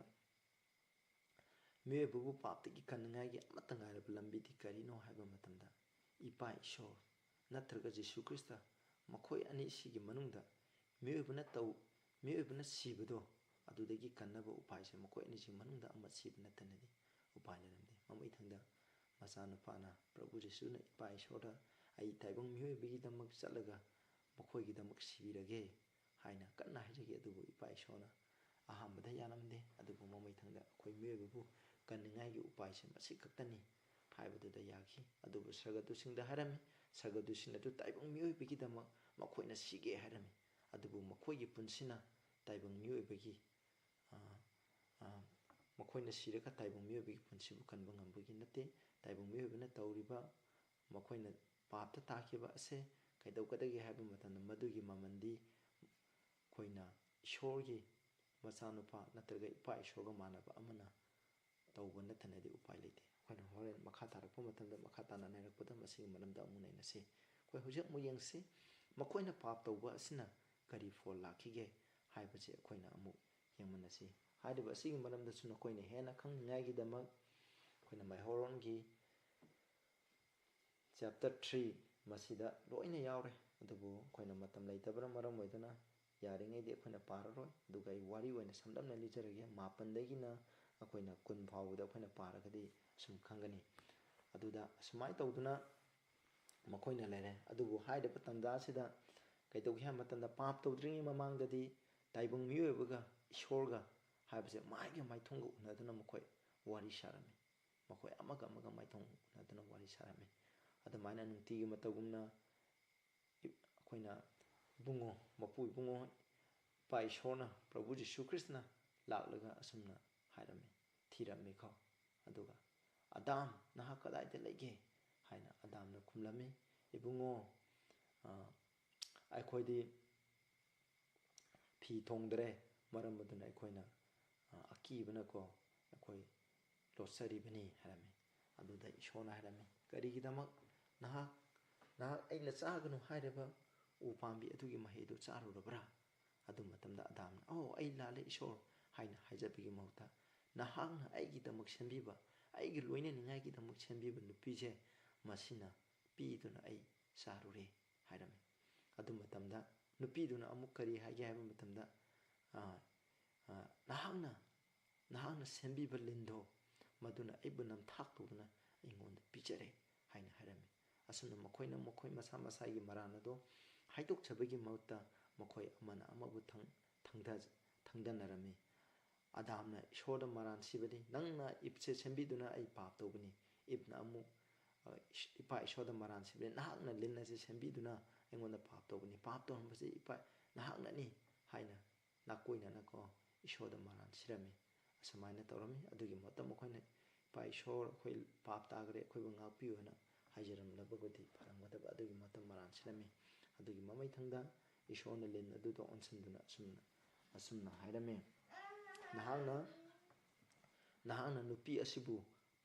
ꯃꯤꯑꯣꯏꯕꯕꯨ ꯄꯥꯞꯇꯒꯤ ꯀꯟꯅꯤꯡꯉꯥꯏꯒꯤ ꯑꯃꯠꯇ ꯉꯥꯏꯔꯕ ꯂꯝꯕꯤꯗꯤ ꯀꯔꯤꯅꯣ ꯍꯥꯏꯕ ꯃꯇꯝꯗ, ꯏꯄꯥ ꯏꯁꯣꯔ ꯅꯠꯇ꯭ꯔꯒ ꯖꯤꯁꯨ ꯈ꯭ꯔꯤꯁꯇ, ꯃꯈꯣꯏ ꯑꯅꯤꯁꯤꯒꯤ ꯃꯅꯨꯡꯗ ꯃꯤꯑꯣꯏꯕꯅ ꯇꯧ-, ꯃꯤꯑꯣꯏꯕꯅ ꯁꯤꯕꯗꯣ, ꯑꯗꯨꯗꯒꯤ ꯀꯟꯅꯕ ꯎꯄꯥꯏꯁꯦ ꯃꯈꯣꯏ ꯑꯅꯤꯁꯤꯒꯤ ꯃꯅꯨꯡꯗ ꯑꯃ ꯁꯤꯕ ꯅꯠꯇꯅꯗꯤ ꯎꯄꯥꯏ ꯂꯩꯔꯝꯗꯦ꯫ ꯃꯃꯩꯊꯪꯗ ꯃꯆꯥꯅꯨꯄꯥꯅ, ꯄ꯭ꯔꯚꯨ ꯖꯤꯁꯨꯅ ꯏꯄꯥ ꯏꯁꯣꯔꯗ, "ꯑꯩ ꯇꯥꯏꯕꯪ ꯃꯤꯑꯣꯏꯕꯒꯤꯗꯃꯛ ꯆꯠꯂꯒ ꯃꯈꯣꯏꯒꯤꯗꯃꯛ ꯁꯤꯕꯤꯔꯒꯦ" ꯍꯥꯏꯅ ꯀꯟꯅ ꯍꯥꯏꯖꯈꯤ꯫ ꯑꯗꯨꯕꯨ ꯏꯄꯥ ꯏꯁꯣꯔꯅ ꯑꯍꯥꯟꯕꯗ ꯌꯥꯔꯝꯗꯦ, ꯑꯗꯨꯕꯨ ꯃꯃꯩꯊꯪꯗ ꯑꯩꯈꯣꯏ ꯃꯤꯑꯣꯏꯕꯕꯨ ꯀꯟꯅꯤꯡꯉꯥꯏꯒꯤ ꯎꯄꯥꯏꯁꯦ ꯃꯁꯤ ꯈꯛꯇꯅꯤ ꯍꯥꯏꯕꯗꯨꯗ ꯌꯥꯈꯤ꯫ ꯑꯗꯨꯕꯨ ꯁꯔꯒꯗꯨꯁꯤꯡꯗ ꯍꯥꯏꯔꯝꯃꯤ, ꯁꯔꯒꯗꯨꯁꯤꯡ ꯑꯗꯨ ꯇꯥꯏꯕꯪ ꯃꯤꯑꯣꯏꯕꯒꯤꯗꯃꯛ ꯃꯈꯣꯏꯅ ꯁꯤꯒꯦ ꯍꯥꯏꯔꯝꯃꯤ꯫ ꯑꯗꯨꯕꯨ ꯃꯈꯣꯏꯒꯤ ꯄꯨꯟꯁꯤꯅ ꯇꯥꯏꯕꯪ ꯃꯤꯑꯣꯏꯕꯒꯤ, ꯑ, ꯑ, ꯃꯈꯣꯏꯅ ꯁꯤꯔꯒ ꯇꯥꯏꯕꯪ ꯃꯤꯑꯣꯏꯕꯒꯤ ꯄꯨꯟꯁꯤꯕꯨ ꯀꯟꯕ ꯉꯝꯕꯒꯤ ꯅꯠꯇꯦ꯫ ꯇꯥꯏꯕꯪ ꯃꯤꯑꯣꯏꯕꯅ ꯇꯧꯔꯤꯕ, ꯃꯈꯣꯏꯅ ꯄꯥꯞꯇ ꯇꯥꯈꯤꯕ ꯑꯁꯦ ꯀꯩꯗꯧꯒꯗꯒꯦ ꯍꯥꯏꯕ ꯃꯇꯝꯗ, ꯃꯗꯨꯒꯤ ꯃꯃꯜꯗꯤ ꯑꯩꯈꯣꯏꯅ ꯏꯁꯣꯔꯒꯤ ꯃꯆꯥꯅꯨꯄꯥ ꯅꯠꯇ꯭ꯔꯒ ꯏꯄꯥ ꯏꯁꯣꯔꯒ ꯃꯥꯟꯅꯕ ꯑꯃꯅ ꯇꯧꯕ ꯅꯠꯇꯅꯗꯤ ꯎꯄꯥꯏ ꯂꯩꯇꯦ꯫ ꯑꯩꯈꯣꯏꯅ ꯍꯣꯔꯦꯟ ꯃꯈꯥ ꯇꯥꯔꯛꯄ ꯃꯇꯝꯗ, ꯃꯈꯥ ꯇꯥꯅ ꯅꯩꯔꯛꯄꯗ ꯃꯁꯤꯒꯤ ꯃꯔꯝꯗ ꯑꯃꯨꯛ ꯅꯩꯅꯁꯤ꯫ ꯑꯩꯈꯣꯏ ꯍꯧꯖꯤꯛ ꯑꯃꯨꯛ ꯌꯦꯡꯁꯤ, ꯃꯈꯣꯏꯅ ꯄꯥꯞ ꯇꯧꯕ ꯑꯁꯤꯅ ꯀꯔꯤ ꯐꯣꯜ ꯂꯥꯛꯈꯤꯒꯦ ꯍꯥꯏꯕꯁꯦ ꯑꯩꯈꯣꯏꯅ ꯑꯃꯨꯛ ꯌꯦꯡꯃꯤꯟꯅꯁꯤ꯫ ꯍꯥꯏꯔꯤꯕ ꯑꯁꯤꯒꯤ ꯃꯔꯝꯗꯁꯨ ꯅꯈꯣꯏꯅ ꯍꯦꯟꯅ ꯈꯪꯅꯤꯡꯉꯥꯏꯒꯤꯗꯃꯛ ꯑꯩꯈꯣꯏꯅ ꯃꯩꯍꯧꯔꯣꯟꯒꯤ chapter three ꯃꯁꯤꯗ ꯂꯣꯏꯅ ꯌꯥꯎꯔꯦ꯫ ꯑꯗꯨꯕꯨ ꯑꯩꯈꯣꯏꯅ ꯃꯇꯝ ꯂꯩꯇꯕꯅ ꯃꯔꯝ ꯑꯣꯏꯗꯨꯅ ꯌꯥꯔꯤꯉꯩꯗꯤ ꯑꯩꯈꯣꯏꯅ ꯄꯥꯔꯔꯣꯏ꯫ ꯑꯗꯨꯒ ꯑꯩ ꯋꯥꯔꯤ ꯑꯣꯏꯅ ꯁꯝꯂꯞꯅ ꯂꯤꯖꯔꯒꯦ꯫ ꯃꯥꯄꯟꯗꯒꯤꯅ ꯑꯩꯈꯣꯏꯅ ꯀꯨꯟ ꯐꯥꯎꯕꯗ ꯑꯩꯈꯣꯏꯅ ꯄꯥꯔꯒꯗꯤ ꯑꯁꯨꯝ ꯈꯪꯒꯅꯤ꯫ ꯑꯗꯨꯗ ꯑꯁꯨꯃꯥꯏꯅ ꯇꯧꯗꯨꯅ ꯃꯈꯣꯏꯅ ꯂꯩꯔꯦ꯫ ꯑꯗꯨꯕꯨ ꯍꯥꯏꯔꯤꯕ ꯇꯥꯟꯖꯥ ꯑꯁꯤꯗ ꯀꯩꯗꯧꯒꯦ ꯍꯥꯏꯕ ꯃꯇꯝꯗ, ꯄꯥꯞ ꯇꯧꯗ꯭ꯔꯤꯉꯩ ꯃꯃꯥꯡꯗꯗꯤ ꯇꯥꯏꯕꯪ ꯃꯤꯑꯣꯏꯕꯒ ꯏꯁꯣꯔꯒ ꯍꯥꯏꯕꯁꯦ ꯃꯥꯏꯒ ꯃꯥꯏꯊꯣꯡꯒ ꯎꯅꯗꯨꯅ ꯃꯈꯣꯏ ꯋꯥꯔꯤ ꯁꯥꯔꯝꯃꯤ꯫ ꯃꯈꯣꯏ ꯑꯃꯒ ꯑꯃꯒ ꯃꯥꯏꯊꯣꯡ ꯎꯅꯗꯨꯅ ꯋꯥꯔꯤ ꯁꯥꯔꯝꯃꯤ꯫ ꯑꯗꯨꯃꯥꯏꯅ ꯅꯨꯡꯇꯤꯒꯤ ꯃꯇꯧꯒꯨꯝꯅ ꯑꯩꯈꯣꯏꯅ ꯏꯕꯨꯡꯉꯣ, ꯃꯄꯨ ꯏꯕꯨꯡꯉꯣ ꯏꯄꯥ ꯏꯁꯣꯔꯅ, ꯄ꯭ꯔꯚꯨ ꯖꯤꯁꯨ ꯈ꯭ꯔꯤꯁꯇꯅ ꯂꯥꯛꯂꯒ ꯑꯁꯨꯝꯅ ꯍꯥꯏꯔꯝꯃꯤ, ꯊꯤꯔꯝꯃꯤꯀꯣ꯫ ꯑꯗꯨꯒ, "ꯑꯗꯥꯝ, ꯅꯍꯥꯛ ꯀꯗꯥꯏꯗ ꯂꯩꯒꯦ?" ꯍꯥꯏꯅ ꯑꯗꯥꯝꯅ ꯈꯨꯝꯂꯝꯃꯤ, "ꯏꯕꯨꯡꯉꯣ, ꯑ, ꯑꯩꯈꯣꯏꯗꯤ ꯐꯤ ꯊꯣꯡꯗ꯭ꯔꯦ, ꯃꯔꯝ ꯑꯗꯨꯅ ꯑꯩꯈꯣꯏꯅ, ꯑ, ꯑꯀꯤꯕꯅꯀꯣ ꯑꯩꯈꯣꯏ ꯂꯣꯠꯆꯔꯤꯕꯅꯤ" ꯍꯥꯏꯔꯝꯃꯤ꯫ ꯑꯗꯨꯗ ꯏꯁꯣꯔꯅ ꯍꯥꯏꯔꯝꯃꯤ, "ꯀꯔꯤꯒꯤꯗꯃꯛ ꯅꯍꯥꯛ, ꯅꯍꯥꯛ ꯑꯩꯅ ꯆꯥꯒꯅꯨ ꯍꯥꯏꯔꯤꯕ ꯎ ꯄꯥꯝꯕꯤ ꯑꯗꯨꯒꯤ ꯃꯍꯩꯗꯨ ꯆꯥꯔꯨꯔꯕ꯭ꯔꯥ?" ꯑꯗꯨ ꯃꯇꯝꯗ ꯑꯗꯥꯝꯅ, "ꯑꯣ, ꯑꯩ ꯂꯥꯜꯂꯦ ꯏꯁꯣꯔ" ꯍꯥꯏꯅ ꯍꯥꯏꯖꯕꯒꯤ ꯃꯍꯨꯠꯇ, "ꯅꯍꯥꯛꯅ ꯑꯩꯒꯤꯗꯃꯛ ꯁꯦꯝꯕꯤꯕ, ꯑꯩꯒꯤ ꯂꯣꯏꯅꯅꯤꯡꯉꯥꯏꯒꯤꯗꯃꯛ ꯁꯦꯝꯕꯤꯕ ꯅꯨꯄꯤꯁꯦ, ꯃꯁꯤꯅ ꯄꯤꯗꯨꯅ ꯑꯩ ꯆꯥꯔꯨꯔꯦ" ꯍꯥꯏꯔꯝꯃꯤ꯫ ꯑꯗꯨ ꯃꯇꯝꯗ ꯅꯨꯄꯤꯗꯨꯅ ꯑꯃꯨꯛ ꯀꯔꯤ ꯍꯥꯏꯒꯦ ꯍꯥꯏꯕ ꯃꯇꯝꯗ, "ꯑ, ꯑ, ꯅꯍꯥꯛꯅ, ꯅꯍꯥꯛꯅ ꯁꯦꯝꯕꯤꯕ ꯂꯤꯟꯗꯣ, ꯃꯗꯨꯅ ꯑꯩꯕꯨ ꯅꯝꯊꯥꯛ ꯇꯧꯗꯨꯅ ꯑꯩꯉꯣꯟꯗ ꯄꯤꯖꯔꯦ" ꯍꯥꯏꯅ ꯍꯥꯏꯔꯝꯃꯤ꯫ ꯑꯁꯨꯝꯅ ꯃꯈꯣꯏꯅ ꯃꯈꯣꯏ ꯃꯁꯥ ꯃꯁꯥꯒꯤ ꯃꯔꯥꯜ ꯑꯗꯣ ꯍꯥꯏꯗꯣꯛꯆꯕꯒꯤ ꯃꯍꯨꯠꯇ, ꯃꯈꯣꯏ ꯑꯃꯅ ꯑꯃꯕꯨ ꯊꯪ-, ꯊꯪꯗ-, ꯊꯪꯗꯅꯔꯝꯃꯤ꯫ ꯑꯗꯥꯝꯅ ꯏꯁꯣꯔꯗ ꯃꯔꯥꯜ ꯁꯤꯕꯅꯤ, "ꯅꯪꯅ ꯏꯕꯁꯦ ꯁꯦꯝꯕꯤꯗꯨꯅ ꯑꯩ ꯄꯥꯞ ꯇꯧꯕꯅꯤ"꯫ ꯏꯕꯅ ꯑꯃꯨꯛ, ꯑ, ꯏꯁ-, "ꯏꯄꯥ ꯏꯁꯣꯔꯗ ꯃꯔꯥꯜ ꯁꯤꯕꯅꯤ, "ꯅꯍꯥꯛꯅ ꯂꯤꯟ ꯑꯁꯤ ꯁꯦꯝꯕꯤꯗꯨꯅ ꯑꯩꯉꯣꯟꯗ ꯄꯥꯞ ꯇꯧꯕꯅꯤ, ꯄꯥꯞ ꯇꯧꯍꯟꯕꯁꯦ ꯏꯄꯥ ꯅꯍꯥꯛꯅꯅꯤ" ꯍꯥꯏꯅ ꯅꯥꯀꯣꯏꯅꯅꯀꯣ ꯏꯁꯣꯔꯗ ꯃꯔꯥꯜ ꯁꯤꯔꯝꯃꯤ꯫ ꯑꯁꯨꯃꯥꯏꯅ ꯇꯧꯔꯝꯃꯤ꯫ ꯑꯗꯨꯒꯤ ꯃꯍꯨꯠꯇ ꯃꯈꯣꯏꯅ, "ꯏꯄꯥ ꯏꯁꯣꯔ, ꯑꯩꯈꯣꯏ ꯄꯥꯞ ꯇꯥꯈ꯭ꯔꯦ, ꯑꯩꯈꯣꯏꯕꯨ ꯉꯥꯛꯄꯤꯌꯨ" ꯍꯥꯏꯅ ꯍꯥꯏꯖꯔꯝꯂꯕꯕꯨꯗꯤ ꯐꯔꯝꯒꯗꯕ, ꯑꯗꯨꯒꯤ ꯃꯍꯨꯠꯇ ꯃꯔꯥꯜ ꯁꯤꯔꯝꯃꯤ꯫ ꯑꯗꯨꯒꯤ ꯃꯃꯩꯊꯪꯗ ꯏꯁꯣꯔꯅ ꯂꯤꯟ ꯑꯗꯨꯗ ꯑꯣꯟꯁꯤꯟꯗꯨꯅ ꯑꯁꯨꯝꯅ, ꯑꯁꯨꯝꯅ ꯍꯥꯏꯔꯝꯃꯤ, "ꯅꯍꯥꯛꯅ, ꯅꯍꯥꯛꯅ ꯅꯨꯄꯤ ꯑꯁꯤꯕꯨ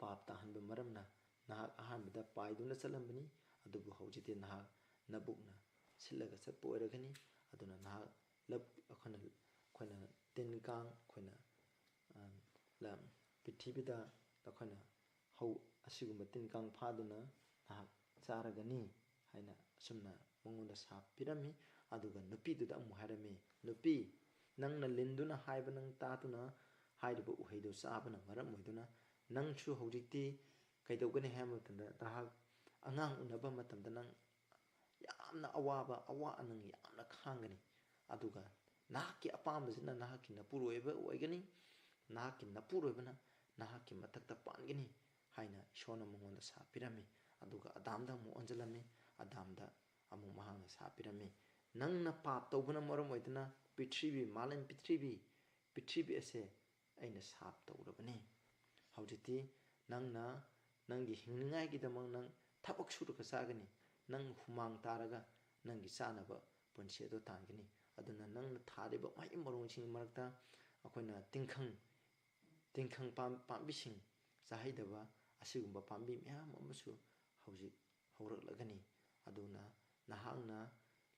ꯄꯥꯞ ꯇꯥꯍꯟꯕ ꯃꯔꯝꯅ ꯅꯍꯥꯛ ꯑꯍꯥꯟꯕꯗ ꯄꯥꯏꯗꯨꯅ ꯆꯠꯂꯝꯕꯅꯤ, ꯑꯗꯨꯕꯨ ꯍꯧꯖꯤꯛꯇꯤ ꯅꯍꯥꯛ ꯅꯕꯨꯛꯅ ꯁꯤꯠꯂꯒ ꯆꯠꯄ ꯑꯣꯏꯔꯒꯅꯤ꯫ ꯑꯗꯨꯅ ꯅꯍꯥꯛ ꯂꯞ-, ꯑꯩꯈꯣꯏꯅ, ꯑꯩꯈꯣꯏꯅ ꯇꯤꯟ ꯀꯥꯡ, ꯑꯩꯈꯣꯏꯅ, ꯑ, ꯂꯝ-, ꯄ꯭ꯔꯤꯊꯤꯕꯤꯗ ꯑꯩꯈꯣꯏꯅ ꯍꯧ-, ꯑꯁꯤꯒꯨꯝꯕ ꯇꯤꯟ ꯀꯥꯡ ꯐꯥꯗꯨꯅ ꯅꯍꯥꯛ ꯆꯥꯔꯒꯅꯤ" ꯍꯥꯏꯅ ꯑꯁꯨꯝꯅ ꯃꯉꯣꯟꯗ ꯁꯥꯞ ꯄꯤꯔꯝꯃꯤ꯫ ꯑꯗꯨꯒ ꯅꯨꯄꯤꯗꯨꯗ ꯑꯃꯨꯛ ꯍꯥꯏꯔꯝꯃꯤ, "ꯅꯨꯄꯤ, ꯅꯪꯅ ꯂꯤꯟꯗꯨꯅ ꯍꯥꯏꯕ ꯅꯪ ꯇꯥꯗꯨꯅ ꯍꯥꯏꯔꯤꯕ ꯎꯍꯩꯗꯨ ꯆꯥꯕꯅ ꯃꯔꯝ ꯑꯣꯏꯗꯨꯅ ꯅꯪꯁꯨ ꯍꯧꯖꯤꯛꯇꯤ ꯀꯩꯗꯧꯒꯅꯤ ꯍꯥꯏꯕ ꯃꯇꯝꯗ, ꯅꯍꯥꯛ ꯑꯉꯥꯡ ꯎꯅꯕ ꯃꯇꯝꯗ ꯅꯪ ꯌꯥꯝꯅ ꯑꯋꯥꯕ, ꯑꯋꯥ ꯑꯅꯪ ꯌꯥꯝꯅ ꯈꯥꯡꯒꯅꯤ꯫ ꯑꯗꯨꯒ ꯅꯍꯥꯛꯀꯤ ꯑꯄꯥꯝꯕꯁꯤꯅ ꯅꯍꯥꯛꯀꯤ ꯅꯄꯨꯔꯣꯏꯕ ꯑꯣꯏꯒꯅꯤ, ꯅꯍꯥꯛꯀꯤ ꯅꯄꯨꯔꯣꯏꯕꯅ ꯅꯍꯥꯛꯀꯤ ꯃꯊꯛꯇ ꯄꯥꯟꯒꯅꯤ" ꯍꯥꯏꯅ ꯏꯁꯣꯔꯅ ꯃꯉꯣꯟꯗ ꯁꯥꯞ ꯄꯤꯔꯝꯃꯤ꯫ ꯑꯗꯨꯒ ꯑꯗꯥꯝꯗ ꯑꯃꯨꯛ ꯑꯣꯟꯁꯤꯜꯂꯝꯃꯤ꯫ ꯑꯗꯥꯝꯗ ꯑꯃꯨꯛ ꯃꯍꯥꯛꯅ ꯁꯥꯞ ꯄꯤꯔꯝꯃꯤ, "ꯅꯪꯅ ꯄꯥꯞ ꯇꯧꯕꯅ ꯃꯔꯝ ꯑꯣꯏꯗꯨꯅ ꯄ꯭ꯔꯤꯊꯤꯕꯤ, ꯃꯥꯂꯦꯝ ꯄ꯭ꯔꯤꯊꯤꯕꯤ, ꯄ꯭ꯔꯤꯊꯤꯕꯤ ꯑꯁꯦ ꯑꯩꯅ ꯁꯥꯞ ꯇꯧꯔꯕꯅꯤ꯫ ꯍꯧꯖꯤꯛꯇꯤ ꯅꯪꯅ ꯅꯪꯒꯤ ꯍꯤꯡꯅꯤꯡꯉꯥꯏꯒꯤꯗꯃꯛ ꯅꯪ ꯊꯕꯛ ꯁꯨꯔꯒ ꯆꯥꯒꯅꯤ꯫ ꯅꯪ ꯍꯨꯃꯥꯡ ꯇꯥꯔꯒ ꯅꯪꯒꯤ ꯆꯥꯅꯕ ꯄꯨꯟꯁꯤ ꯑꯗꯨ ꯇꯥꯟꯒꯅꯤ꯫ ꯑꯗꯨꯅ ꯅꯪꯅ ꯊꯥꯔꯤꯕ ꯃꯍꯩ ꯃꯔꯣꯡꯁꯤꯡꯒꯤ ꯃꯔꯛꯇ ꯑꯩꯈꯣꯏꯅ ꯇꯤꯡꯈꯪ, ꯇꯤꯡꯈꯪ ꯄꯥꯝ-, ꯄꯥꯝꯕꯤꯁꯤꯡ ꯆꯥꯍꯩꯗꯕ ꯑꯁꯤꯒꯨꯝꯕ ꯄꯥꯝꯕꯤ ꯃꯌꯥꯝ ꯑꯃꯁꯨ ꯍꯧꯖꯤꯛ ꯍꯧꯔꯛꯂꯒꯅꯤ꯫ ꯑꯗꯨꯅ ꯅꯍꯥꯛꯅ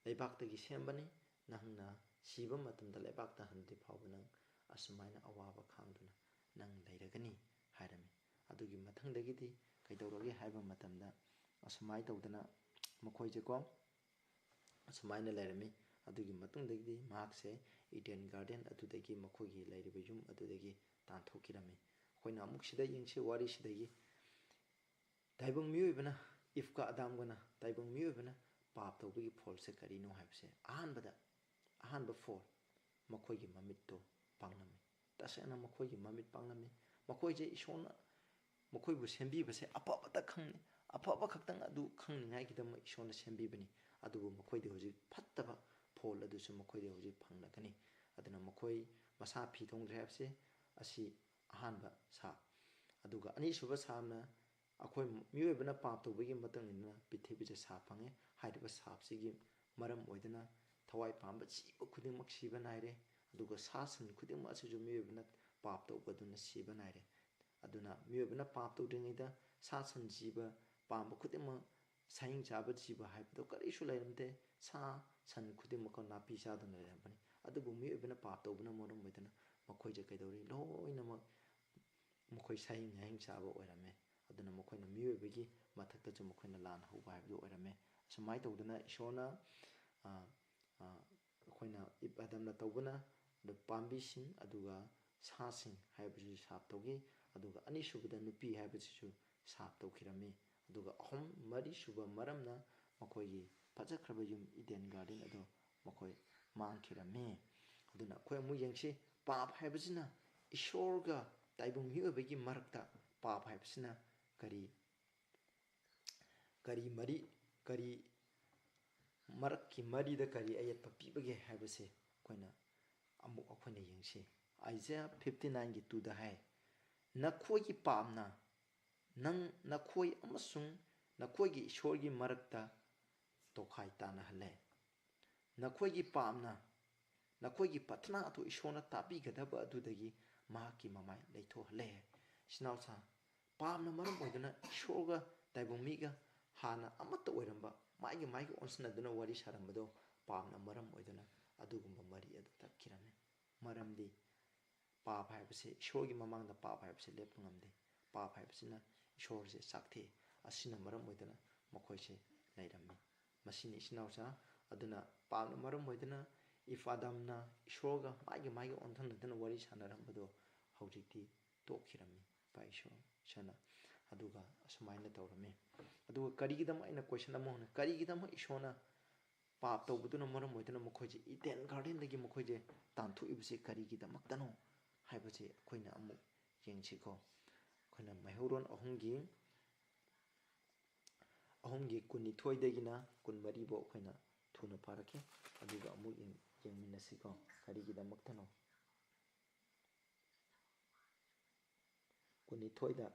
ꯂꯩꯕꯥꯛꯇꯒꯤ ꯁꯦꯝꯕꯅꯤ, ꯅꯪꯅ ꯁꯤꯕ ꯃꯇꯝꯗ ꯂꯩꯕꯥꯛꯇ ꯍꯟꯗ꯭ꯔꯤ ꯐꯥꯎꯕ ꯅꯪ ꯑꯁꯨꯃꯥꯏꯅ ꯑꯋꯥꯕ ꯈꯥꯡꯗꯨꯅ ꯅꯪ ꯂꯩꯔꯒꯅꯤ ꯍꯥꯏꯔꯝꯃꯤ꯫ ꯑꯗꯨꯒꯤ ꯃꯊꯪꯗꯒꯤꯗꯤ ꯀꯩꯗꯧꯔꯒꯦ ꯍꯥꯏꯕ ꯃꯇꯝꯗ ꯑꯁꯨꯃꯥꯏꯅ ꯇꯧꯗꯅ ꯃꯈꯣꯏꯁꯦꯀꯣ ꯑꯁꯨꯃꯥꯏꯅ ꯂꯩꯔꯝꯃꯤ꯫ ꯑꯗꯨꯒꯤ ꯃꯇꯨꯡꯗꯒꯤꯗꯤ ꯃꯍꯥꯛꯁꯦ ꯏꯗꯦꯟ ꯒꯥꯔꯗꯦꯟ ꯑꯗꯨꯗꯒꯤ ꯃꯈꯣꯏꯒꯤ ꯂꯩꯔꯤꯕ ꯌꯨꯝ ꯑꯗꯨꯗꯒꯤ ꯇꯥꯟꯊꯣꯛꯈꯤꯔꯝꯃꯤ꯫ ꯑꯩꯈꯣꯏꯅ ꯑꯃꯨꯛ ꯁꯤꯗ ꯌꯦꯡꯁꯤ ꯋꯥꯔꯤꯁꯤꯗꯒꯤ꯫ ꯇꯥꯏꯕꯪ ꯃꯤꯑꯣꯏꯕꯅ, ꯏꯐꯀ ꯑꯗꯥꯝꯒꯅ ꯇꯥꯏꯕꯪ ꯃꯤꯑꯣꯏꯕꯅ ꯄꯥꯞ ꯇꯧꯕꯒꯤ ꯐꯣꯜꯁꯦ ꯀꯔꯤꯅꯣ ꯍꯥꯏꯕꯁꯦ ꯑꯍꯥꯟꯕꯗ, ꯑꯍꯥꯟꯕ ꯐꯣꯜ, ꯃꯈꯣꯏꯒꯤ ꯃꯃꯤꯠꯇꯣ ꯄꯥꯡꯂꯝꯃꯤ꯫ ꯇꯁꯦꯡꯅ ꯃꯈꯣꯏꯒꯤ ꯃꯃꯤꯠ ꯄꯥꯡꯂꯝꯃꯤ꯫ ꯃꯈꯣꯏꯁꯦ ꯏꯁꯣꯔꯅ ꯃꯈꯣꯏꯕꯨ ꯁꯦꯝꯕꯤꯕꯁꯦ ꯑꯐꯕꯇ ꯈꯪꯅꯤ, ꯑꯐꯕ ꯈꯛꯇꯪ ꯑꯗꯨ ꯈꯪꯅꯤꯡꯉꯥꯏꯒꯤꯗꯃꯛ ꯏꯁꯣꯔꯅ ꯁꯦꯝꯕꯤꯕꯅꯤ꯫ ꯑꯗꯨꯕꯨ ꯃꯈꯣꯏꯗꯤ ꯍꯧꯖꯤꯛ ꯐꯠꯇꯕ ꯐꯣꯜ ꯑꯗꯨꯁꯨ ꯃꯈꯣꯏꯗꯤ ꯍꯧꯖꯤꯛ ꯐꯪꯂꯛꯀꯅꯤ꯫ ꯑꯗꯨꯅ ꯃꯈꯣꯏ ꯃꯁꯥ ꯐꯤ ꯊꯣꯡꯗ꯭ꯔꯦ ꯍꯥꯏꯕꯁꯦ ꯑꯁꯤ ꯑꯍꯥꯟꯕ ꯁꯥꯞ꯫ ꯑꯗꯨꯒ ꯑꯅꯤꯁꯨꯕ ꯁꯥꯞꯅ ꯑꯩꯈꯣꯏ ꯃꯤꯑꯣꯏꯕꯅ ꯄꯥꯞ ꯇꯧꯕꯒꯤ ꯃꯇꯨꯡ ꯏꯟꯅ ꯄ꯭ꯔꯤꯊꯤꯕꯤꯗ ꯁꯥꯞ ꯐꯪꯉꯦ꯫ ꯍꯥꯏꯔꯤꯕ ꯁꯥꯞꯁꯤꯒꯤ ꯃꯔꯝ ꯑꯣꯏꯗꯨꯅ ꯊꯋꯥꯏ ꯄꯥꯟꯕ ꯖꯤꯕ ꯈꯨꯗꯤꯡꯃꯛ ꯁꯤꯕ ꯅꯥꯏꯔꯦ꯫ ꯑꯗꯨꯒ ꯁꯥ ꯁꯟ ꯈꯨꯗꯤꯡꯃꯛ ꯑꯁꯤꯁꯨ ꯃꯤꯑꯣꯏꯕꯅ ꯄꯥꯞ ꯇꯧꯕꯗꯨꯅ ꯁꯤꯕ ꯅꯥꯏꯔꯦ꯫ ꯑꯗꯨꯅ ꯃꯤꯑꯣꯏꯕꯅ ꯄꯥꯞ ꯇꯧꯗ꯭ꯔꯤꯉꯩꯗ ꯁꯥ ꯁꯟ ꯖꯤꯕ ꯄꯥꯝꯕ ꯈꯨꯗꯤꯡꯃꯛ, ꯁꯥꯍꯤꯡ ꯆꯥꯕ ꯖꯤꯕ ꯍꯥꯏꯕꯗꯣ ꯀꯔꯤꯁꯨ ꯂꯩꯔꯝꯗꯦ꯫ ꯁꯥ ꯁꯟ ꯈꯨꯗꯤꯡꯃꯛꯀ ꯅꯥꯄꯤ ꯆꯥꯗꯨꯅ ꯂꯩꯔꯝꯕꯅꯤ꯫ ꯑꯗꯨꯕꯨ ꯃꯤꯑꯣꯏꯕꯅ ꯄꯥꯞ ꯇꯧꯕꯅ ꯃꯔꯝ ꯑꯣꯏꯗꯨꯅ ꯃꯈꯣꯏꯁꯦ ꯀꯩꯗꯧꯔꯤ? ꯂꯣꯏꯅꯃꯛ ꯃꯈꯣꯏ ꯁꯥꯍꯤꯡ ꯅꯥꯍꯤꯡ ꯆꯥꯕ ꯑꯣꯏꯔꯝꯃꯦ꯫ ꯑꯗꯨꯅ ꯃꯈꯣꯏꯅ ꯃꯤꯑꯣꯏꯕꯒꯤ ꯃꯊꯛꯇꯁꯨ ꯃꯈꯣꯏꯅ ꯂꯥꯟ ꯍꯧꯕ ꯍꯥꯏꯕꯗꯨ ꯑꯣꯏꯔꯝꯃꯦ꯫ ꯑꯁꯨꯃꯥꯏꯅ ꯇꯧꯗꯅ ꯏꯁꯣꯔꯅ, ꯑ, ꯑ, ꯑꯩꯈꯣꯏꯅ ꯏꯞ ꯑꯗꯝꯅ ꯇꯧꯕꯅ ꯑꯗꯨ ꯄꯥꯝꯕꯤꯁꯤꯡ ꯑꯗꯨꯒ ꯁꯥꯁꯤꯡ ꯍꯥꯏꯕꯁꯤꯁꯨ ꯁꯥꯞ ꯇꯧꯈꯤ꯫ ꯑꯗꯨꯒ ꯑꯅꯤꯁꯨꯕꯗ ꯅꯨꯄꯤ ꯍꯥꯏꯕꯁꯤꯁꯨ ꯁꯥꯞ ꯇꯧꯈꯤꯔꯝꯃꯤ꯫ ꯑꯗꯨꯒ ꯑꯍꯨꯝ, ꯃꯔꯤꯁꯨꯕ ꯃꯔꯝꯅ ꯃꯈꯣꯏꯒꯤ ꯐꯖꯈ꯭ꯔꯕ ꯌꯨꯝ ꯏꯗꯦꯟ ꯒꯥꯔꯗꯦꯟ ꯑꯗꯨ ꯃꯈꯣꯏ ꯃꯥꯡꯈꯤꯔꯝꯃꯤ꯫ ꯑꯗꯨꯅ ꯑꯩꯈꯣꯏ ꯑꯃꯨꯛ ꯌꯦꯡꯁꯤ, ꯄꯥꯞ ꯍꯥꯏꯕꯁꯤꯅ ꯏꯁꯣꯔꯒ ꯇꯥꯏꯕꯪ ꯃꯤꯑꯣꯏꯕꯒꯤ ꯃꯔꯛꯇ ꯄꯥꯞ ꯍꯥꯏꯕꯁꯤꯅ ꯀꯔꯤ, ꯀꯔꯤ ꯃꯔꯤ, ꯀꯔꯤ ꯃꯔꯛꯀꯤ ꯃꯔꯤꯗ ꯀꯔꯤ ꯑꯌꯦꯠꯄ ꯄꯤꯕꯒꯦ ꯍꯥꯏꯕꯁꯦ ꯑꯩꯈꯣꯏꯅ ꯑꯃꯨꯛ ꯑꯩꯈꯣꯏꯅ ꯌꯦꯡꯁꯤ꯫ Isaiah fifty nineꯒꯤ twoꯗ ꯍꯥꯏ, "ꯅꯈꯣꯏꯒꯤ ꯄꯥꯞꯅ ꯅꯪ, ꯅꯈꯣꯏ ꯑꯃꯁꯨꯡ ꯅꯈꯣꯏꯒꯤ ꯏꯁꯣꯔꯒꯤ ꯃꯔꯛꯇ ꯇꯣꯈꯥꯏ ꯇꯥꯅꯍꯜꯂꯦ꯫ ꯅꯈꯣꯏꯒꯤ ꯄꯥꯞꯅ ꯅꯈꯣꯏꯒꯤ ꯄ꯭ꯔꯊꯅꯥ ꯑꯗꯨ ꯏꯁꯣꯔꯅ ꯇꯥꯕꯤꯒꯗꯕ ꯑꯗꯨꯗꯒꯤ ꯃꯍꯥꯛꯀꯤ ꯃꯃꯥꯏ ꯂꯩꯊꯣꯛꯍꯜꯂꯦ꯫" ꯏꯆꯤꯟ ꯏꯅꯥꯎꯁꯥ, ꯄꯥꯞꯅ ꯃꯔꯝ ꯑꯣꯏꯗꯨꯅ ꯏꯁꯣꯔꯒ ꯇꯥꯏꯕꯪ ꯃꯤꯒ ꯍꯥꯟꯅ ꯑꯃꯠꯇ ꯑꯣꯏꯔꯝꯕ, ꯃꯥꯏꯒꯤ ꯃꯥꯏꯒꯤ ꯑꯣꯟꯁꯤꯟꯅꯗꯨꯅ ꯋꯥꯔꯤ ꯁꯥꯔꯝꯕꯗꯣ ꯄꯥꯞꯅ ꯃꯔꯝ ꯑꯣꯏꯗꯨꯅ ꯑꯗꯨꯒꯨꯝꯕ ꯃꯔꯤ ꯑꯗꯨ ꯇꯠꯈꯤꯔꯝꯃꯤ꯫ ꯃꯔꯝꯗꯤ ꯄꯥꯞ ꯍꯥꯏꯕꯁꯦ, ꯏꯁꯣꯔꯒꯤ ꯃꯃꯥꯡꯗ ꯄꯥꯞ ꯍꯥꯏꯕꯁꯦ ꯂꯦꯞꯄ ꯉꯝꯗꯦ꯫ ꯄꯥꯞ ꯍꯥꯏꯕꯁꯤꯅ ꯏꯁꯣꯔꯁꯦ ꯆꯥꯛꯊꯦꯛꯏ꯫ ꯑꯁꯤꯅ ꯃꯔꯝ ꯑꯣꯏꯗꯨꯅ ꯃꯈꯣꯏꯁꯦ ꯂꯩꯔꯝꯃꯤ꯫ ꯃꯁꯤꯅꯤ ꯏꯆꯤꯟ ꯏꯅꯥꯎꯁꯥ꯫ ꯑꯗꯨꯅ ꯄꯥꯞꯅ ꯃꯔꯝ ꯑꯣꯏꯗꯨꯅ ꯏꯐ ꯑꯗꯝꯅ ꯏꯁꯣꯔꯒ ꯃꯥꯒꯤ ꯃꯥꯒꯤ ꯑꯣꯟꯊꯪꯅꯗꯨꯅ ꯋꯥꯔꯤ ꯁꯥꯟꯅꯔꯝꯕꯗꯣ ꯍꯧꯖꯤꯛꯇꯤ ꯇꯣꯛꯈꯤꯔꯝꯃꯤ꯫ ꯏꯄꯥ ꯏꯁꯣꯔ, ꯏꯁꯣꯔꯅ ꯑꯗꯨꯒ ꯑꯁꯨꯃꯥꯏꯅ ꯇꯧꯔꯝꯃꯤ꯫ ꯑꯗꯨꯒ ꯀꯔꯤꯒꯤꯗꯃꯛ, ꯑꯩꯅ question ꯑꯃ ꯍꯪꯉꯦ, ꯀꯔꯤꯒꯤꯗꯃꯛ ꯏꯁꯣꯔꯅ ꯄꯥꯞ ꯇꯧꯕꯗꯨꯅ ꯃꯔꯝ ꯑꯣꯏꯗꯨꯅ ꯃꯈꯣꯏꯁꯦ ꯏꯗꯦꯟ ꯒꯥꯔꯗꯦꯟꯗꯒꯤ ꯃꯈꯣꯏꯁꯦ ꯇꯥꯟꯊꯣꯛꯏꯕꯁꯦ ꯀꯔꯤꯒꯤꯗꯃꯛꯇꯅꯣ ꯍꯥꯏꯕꯁꯦ ꯑꯩꯈꯣꯏꯅ ꯑꯃꯨꯛ ꯌꯦꯡꯁꯤꯀꯣ꯫ ꯑꯩꯈꯣꯏꯅ ꯃꯩꯍꯧꯔꯣꯟ ꯑꯍꯨꯝꯒꯤ, ꯑꯍꯨꯝꯒꯤ ꯀꯨꯟꯅꯤꯊꯣꯏꯗꯒꯤꯅ ꯀꯨꯟꯃꯔꯤꯐꯥꯎ ꯑꯩꯈꯣꯏꯅ ꯊꯨꯅ ꯄꯥꯔꯛꯀꯦ, ꯑꯗꯨꯒ ꯑꯃꯨꯛ ꯌꯦꯡ-, ꯌꯦꯡꯃꯤꯟꯅꯁꯤꯀꯣ, ꯀꯔꯤꯒꯤꯗꯃꯛꯇꯅꯣ꯫ ꯀꯨꯟꯅꯤꯊꯣꯏꯗ,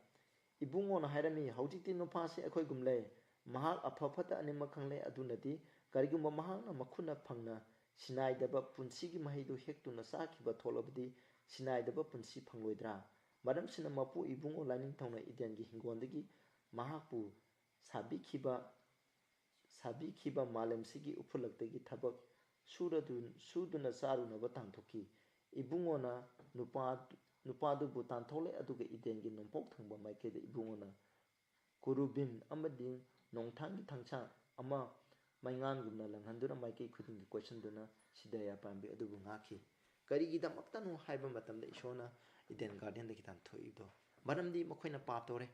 "ꯏꯕꯨꯡꯉꯣꯅ ꯍꯥꯏꯔꯝꯃꯤ, 'ꯍꯧꯖꯤꯛꯇꯤ ꯅꯨꯄꯥꯁꯤ ꯑꯩꯈꯣꯏꯒꯨꯝꯂꯦ꯫ ꯃꯍꯥꯛ ꯑꯐ ꯐꯠꯇ ꯑꯅꯤꯃꯛ ꯈꯪꯂꯦ꯫ ꯑꯗꯨꯅꯗꯤ ꯀꯔꯤꯒꯨꯝꯕ ꯃꯍꯥꯛꯅ ꯃꯈꯨꯠꯅ ꯐꯪꯅ ꯁꯤꯟꯅꯥꯏꯗꯕ ꯄꯨꯟꯁꯤꯒꯤ ꯃꯍꯩꯗꯨ ꯍꯦꯛꯇꯨꯅ ꯆꯥꯈꯤꯕ ꯊꯣꯛꯂꯕꯗꯤ ꯁꯤꯟꯅꯥꯏꯗꯕ ꯄꯨꯟꯁꯤ ꯐꯪꯂꯣꯏꯗ꯭ꯔꯥ?' ꯃꯔꯝꯁꯤꯅ ꯃꯄꯨ ꯏꯕꯨꯡꯉꯣ ꯂꯥꯏꯅꯤꯡꯊꯧꯅ ꯏꯗꯦꯟꯒꯤ ꯍꯤꯡꯒꯣꯜꯗꯒꯤ ꯃꯍꯥꯛꯄꯨ ꯁꯥꯕꯤꯈꯤꯕ, ꯁꯥꯕꯤꯈꯤꯕ ꯃꯥꯂꯦꯝꯁꯤꯒꯤ ꯎꯐꯨꯜꯂꯛꯇꯒꯤ ꯊꯕꯛ ꯁꯨꯔꯗꯨ-, ꯁꯨꯗꯨꯅ ꯆꯥꯔꯨꯅꯕ ꯇꯥꯟꯊꯣꯛꯈꯤ꯫ ꯏꯕꯨꯡꯉꯣꯅ ꯅꯨꯄꯥ, ꯅꯨꯄꯥꯗꯨꯕꯨ ꯇꯥꯟꯊꯣꯛꯂꯦ, ꯑꯗꯨꯒ ꯏꯗꯦꯟꯒꯤ ꯅꯣꯡꯄꯣꯛ ꯊꯪꯕ ꯃꯥꯏꯀꯩꯗ ꯏꯕꯨꯡꯉꯣꯅ ꯀꯨꯔꯨꯕꯤꯝ ꯑꯃꯗꯤ ꯅꯣꯡꯊꯥꯡꯒꯤ ꯊꯥꯡꯁꯥꯡ ꯑꯃ ꯃꯩꯉꯥꯟꯒꯨꯝꯅ ꯂꯪꯍꯟꯗꯨꯅ ꯃꯥꯏꯀꯩ ꯈꯨꯗꯤꯡꯒꯤ ꯀꯣꯏꯁꯤꯟꯗꯨꯅ ꯁꯤꯗꯥꯌꯥ ꯄꯥꯝꯕꯤ ꯑꯗꯨꯕꯨ ꯉꯥꯛꯈꯤ꯫" ꯀꯔꯤꯒꯤꯗꯃꯛꯇꯅꯣ ꯍꯥꯏꯕ ꯃꯇꯝꯗ ꯏꯁꯣꯔꯅ ꯏꯗꯦꯟ ꯒꯥꯔꯗꯦꯟꯗꯒꯤ ꯇꯥꯟꯊꯣꯛꯏꯗꯣ? ꯃꯔꯝꯗꯤ ꯃꯈꯣꯏꯅ ꯄꯥꯞ ꯇꯧꯔꯦ꯫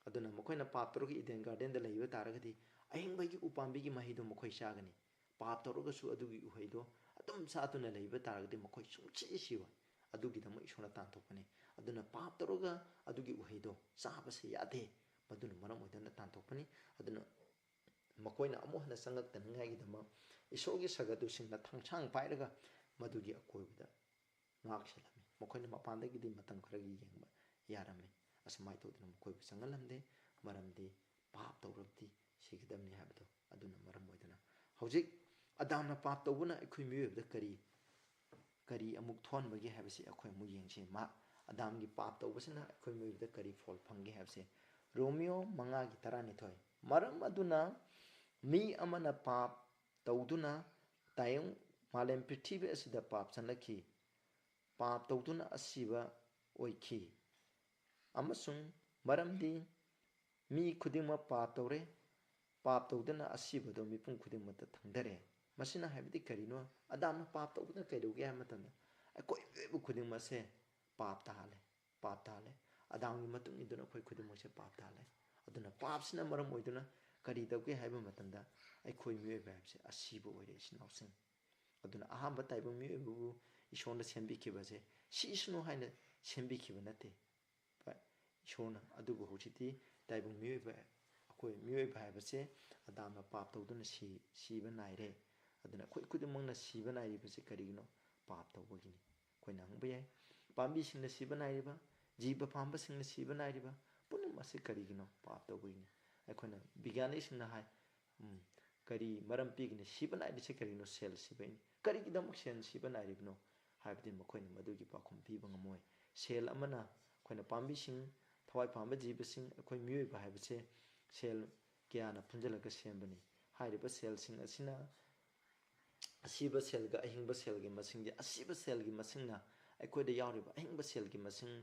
ꯑꯗꯨꯅ ꯃꯈꯣꯏꯅ ꯄꯥꯞ ꯇꯧꯔꯒ ꯏꯗꯦꯟ ꯒꯥꯔꯗꯦꯟꯗ ꯂꯩꯕ ꯇꯥꯔꯒꯗꯤ ꯑꯍꯤꯡꯕꯒꯤ ꯎꯄꯥꯝꯕꯤꯒꯤ ꯃꯍꯩꯗꯣ ꯃꯈꯣꯏ ꯆꯥꯒꯅꯤ꯫ ꯄꯥꯞ ꯇꯧꯔꯒꯁꯨ ꯑꯗꯨꯒꯤ ꯎꯍꯩꯗꯣ ꯑꯗꯨꯝ ꯆꯥꯗꯨꯅ ꯂꯩꯕ ꯇꯥꯔꯒꯗꯤ ꯃꯈꯣꯏ ꯁꯨꯡꯁꯤ ꯁꯤꯔꯣꯏ꯫ ꯑꯗꯨꯒꯤꯗꯃꯛ ꯏꯁꯣꯔꯅ ꯇꯥꯟꯊꯣꯛꯄꯅꯤ꯫ ꯑꯗꯨꯅ ꯄꯥꯞ ꯇꯧꯔꯒ ꯑꯗꯨꯒꯤ ꯎꯍꯩꯗꯣ ꯆꯥꯕꯁꯦ ꯌꯥꯗꯦ꯫ ꯃꯗꯨꯅ ꯃꯔꯝ ꯑꯣꯏꯗꯨꯅ ꯇꯥꯟꯊꯣꯛꯄꯅꯤ꯫ ꯑꯗꯨꯅ ꯃꯈꯣꯏꯅ ꯑꯃꯨꯛ ꯍꯟꯅ ꯆꯪꯂꯛꯇꯅꯉꯥꯏꯒꯤꯗꯃꯛ ꯏꯁꯣꯔꯒꯤ ꯁꯒꯗꯨꯁꯤꯡꯅ ꯊꯥꯡꯁꯥꯡ ꯄꯥꯏꯔꯒ ꯃꯗꯨꯒꯤ ꯑꯀꯣꯏꯕꯗ ꯉꯥꯛ ꯁꯦꯜꯂꯝꯃꯤ꯫ ꯃꯈꯣꯏꯅ ꯃꯄꯥꯟꯗꯒꯤꯗꯤ ꯃꯇꯝ ꯈꯔꯒꯤ ꯌꯦꯡꯕ ꯌꯥꯔꯝꯃꯤ꯫ ꯑꯁꯨꯃꯥꯏꯅ ꯇꯧꯗꯅ ꯃꯈꯣꯏꯕꯨ ꯆꯪꯍꯜꯂꯝꯗꯦ, ꯃꯔꯝꯗꯤ ꯄꯥꯞ ꯇꯧꯔꯕꯗꯤ ꯁꯤꯒꯗꯕꯅꯤ ꯍꯥꯏꯕꯗꯣ ꯑꯗꯨꯅ ꯃꯔꯝ ꯑꯣꯏꯗꯨꯅ ꯍꯧꯖꯤꯛ ꯑꯗꯥꯝꯅ ꯄꯥꯞ ꯇꯧꯕꯅ ꯑꯩꯈꯣꯏ ꯃꯤꯑꯣꯏꯕꯗ ꯀꯔꯤ, ꯀꯔꯤ ꯑꯃꯨꯛ ꯊꯣꯛꯍꯟꯕꯒꯦ ꯍꯥꯏꯕꯁꯤ ꯑꯩꯈꯣꯏ ꯑꯃꯨꯛ ꯌꯦꯡꯁꯤ꯫ ꯃꯥ, ꯑꯗꯥꯝꯒꯤ ꯄꯥꯞ ꯇꯧꯕꯁꯤꯅ ꯑꯩꯈꯣꯏ ꯃꯤꯑꯣꯏꯕꯗ ꯀꯔꯤ ꯐꯣꯜ ꯐꯪꯒꯦ ꯍꯥꯏꯕꯁꯤ ꯔꯣꯃꯤꯌꯣ ꯃꯉꯥꯒꯤ ꯇꯔꯥꯅꯤꯊꯣꯏ, "ꯃꯔꯝ ꯑꯗꯨꯅ ꯃꯤ ꯑꯃꯅ ꯄꯥꯞ ꯇꯧꯗꯨꯅ ꯇꯥꯏꯑꯣꯡ-, ꯃꯥꯂꯦꯝ ꯄ꯭ꯔꯤꯊꯤꯕꯤ ꯑꯁꯤꯗ ꯄꯥꯞ ꯆꯪꯂꯛꯈꯤ, ꯄꯥꯞ ꯇꯧꯗꯨꯅ ꯑꯁꯤꯕ ꯑꯣꯏꯈꯤ꯫ ꯑꯃꯁꯨꯡ ꯃꯔꯝꯗꯤ ꯃꯤ ꯈꯨꯗꯤꯡꯃꯛ ꯄꯥꯞ ꯇꯧꯔꯦ, ꯄꯥꯞ ꯇꯧꯗꯨꯅ ꯑꯁꯤꯕꯗꯣ ꯃꯤꯄꯨꯝ ꯈꯨꯗꯤꯡꯃꯛꯇ ꯊꯪꯗꯔꯦ"꯫ ꯃꯁꯤꯅ ꯍꯥꯏꯕꯗꯤ ꯀꯔꯤꯅꯣ? ꯑꯗꯥꯝꯅ ꯄꯥꯞ ꯇꯧꯕꯅ ꯀꯩꯗꯧꯒꯦ ꯍꯥꯏꯕ ꯃꯇꯝꯗ ꯑꯩꯈꯣꯏ ꯃꯤꯑꯣꯏꯕ ꯈꯨꯗꯤꯡꯃꯛꯁꯦ ꯄꯥꯞ ꯇꯥꯍꯜꯂꯦ, ꯄꯥꯞ ꯇꯥꯍꯜꯂꯦ꯫ ꯑꯗꯥꯝꯒꯤ ꯃꯇꯨꯡ ꯏꯟꯗꯨꯅ ꯑꯩꯈꯣꯏ ꯈꯨꯗꯤꯡꯃꯛꯁꯦ ꯄꯥꯞ ꯇꯥꯍꯜꯂꯦ꯫ ꯑꯗꯨꯅ ꯄꯥꯞꯁꯤꯅ ꯃꯔꯝ ꯑꯣꯏꯗꯨꯅ ꯀꯔꯤ ꯇꯧꯒꯦ ꯍꯥꯏꯕ ꯃꯇꯝꯗ ꯑꯩꯈꯣꯏ ꯃꯤꯑꯣꯏꯕ ꯍꯥꯏꯕꯁꯦ ꯑꯁꯤꯕ ꯑꯣꯏꯔꯦ, ꯏꯆꯤꯟ ꯏꯅꯥꯎꯁꯤꯡ꯫ ꯑꯗꯨꯅ ꯑꯍꯥꯟꯕ ꯇꯥꯏꯕꯪ ꯃꯤꯑꯣꯏꯕꯕꯨ ꯏꯁꯣꯔꯅ ꯁꯦꯝꯕꯤꯈꯤꯕꯁꯦ ꯁꯤꯁꯅꯨ ꯍꯥꯏꯅ ꯁꯦꯝꯕꯤꯈꯤꯕ ꯅꯠꯇꯦ꯫ ꯏꯁꯣꯔꯅ ꯑꯗꯨꯕꯨ ꯍꯧꯖꯤꯛꯇꯤ ꯇꯥꯏꯕꯪ ꯃꯤꯑꯣꯏꯕ, ꯑꯩꯈꯣꯏ ꯃꯤꯑꯣꯏꯕ ꯍꯥꯏꯕꯁꯦ ꯑꯗꯥꯝꯅ ꯄꯥꯞ ꯇꯧꯗꯨꯅ ꯁꯤ-, ꯁꯤꯕ ꯅꯥꯏꯔꯦ꯫ ꯑꯗꯨꯅ ꯑꯩꯈꯣꯏ ꯈꯨꯗꯤꯡꯃꯛꯅ ꯁꯤꯕ ꯅꯥꯏꯔꯤꯕꯁꯦ ꯀꯔꯤꯒꯤꯅꯣ? ꯄꯥꯞ ꯇꯧꯕꯒꯤꯅꯤ꯫ ꯑꯩꯈꯣꯏꯅ ꯍꯪꯕ ꯌꯥꯏ, ꯄꯥꯝꯕꯤꯁꯤꯡꯅ ꯁꯤꯕ ꯅꯥꯏꯔꯤꯕ, ꯖꯤꯕ ꯄꯥꯟꯕꯁꯤꯡꯅ ꯁꯤꯕ ꯅꯥꯏꯔꯤꯕ ꯄꯨꯝꯅꯃꯛ ꯑꯁꯤ ꯀꯔꯤꯒꯤꯅꯣ? ꯄꯥꯞ ꯇꯧꯕꯒꯤꯅꯤ꯫ ꯑꯩꯈꯣꯏꯅ, ꯕꯤꯒ꯭ꯌꯥꯅꯤꯁꯤꯡꯅ ꯍꯥꯏ, ꯎꯝ, ꯀꯔꯤ ꯃꯔꯝ ꯄꯤꯒꯅꯤ? ꯁꯤꯕ ꯅꯥꯏꯔꯤꯁꯦ ꯀꯔꯤꯅꯣ? ꯁꯦꯜ ꯁꯤꯕꯩꯅꯤ꯫ ꯀꯔꯤꯒꯤꯗꯃꯛ ꯁꯦꯜ ꯁꯤꯕ ꯅꯥꯏꯔꯤꯕꯅꯣ? ꯍꯥꯏꯕꯗꯤ ꯃꯈꯣꯏꯅ ꯃꯗꯨꯒꯤ ꯄꯥꯎꯈꯨꯝ ꯄꯤꯕ ꯉꯝꯃꯣꯏ꯫ ꯁꯦꯜ ꯑꯃꯅ, ꯑꯩꯈꯣꯏꯅ ꯄꯥꯝꯕꯤꯁꯤꯡ, ꯊꯋꯥꯏ ꯄꯥꯟꯕ ꯖꯤꯕꯁꯤꯡ, ꯑꯩꯈꯣꯏ ꯃꯤꯑꯣꯏꯕ ꯍꯥꯏꯕꯁꯦ ꯁꯦꯜ ꯀꯌꯥꯅ ꯄꯨꯟꯁꯤꯜꯂꯒ ꯁꯦꯝꯕꯅꯤ꯫ ꯍꯥꯏꯔꯤꯕ ꯁꯦꯜꯁꯤꯡ ꯑꯁꯤꯅ ꯑꯁꯤꯕ ꯁꯦꯜꯒ ꯑꯍꯤꯡꯕ ꯁꯦꯜꯒꯤ ꯃꯁꯤꯡꯗꯤ, ꯑꯁꯤꯕ ꯁꯦꯜꯒꯤ ꯃꯁꯤꯡꯅ ꯑꯩꯈꯣꯏꯗ ꯌꯥꯎꯔꯤꯕ ꯑꯍꯤꯡꯕ ꯁꯦꯜꯒꯤ ꯃꯁꯤꯡ,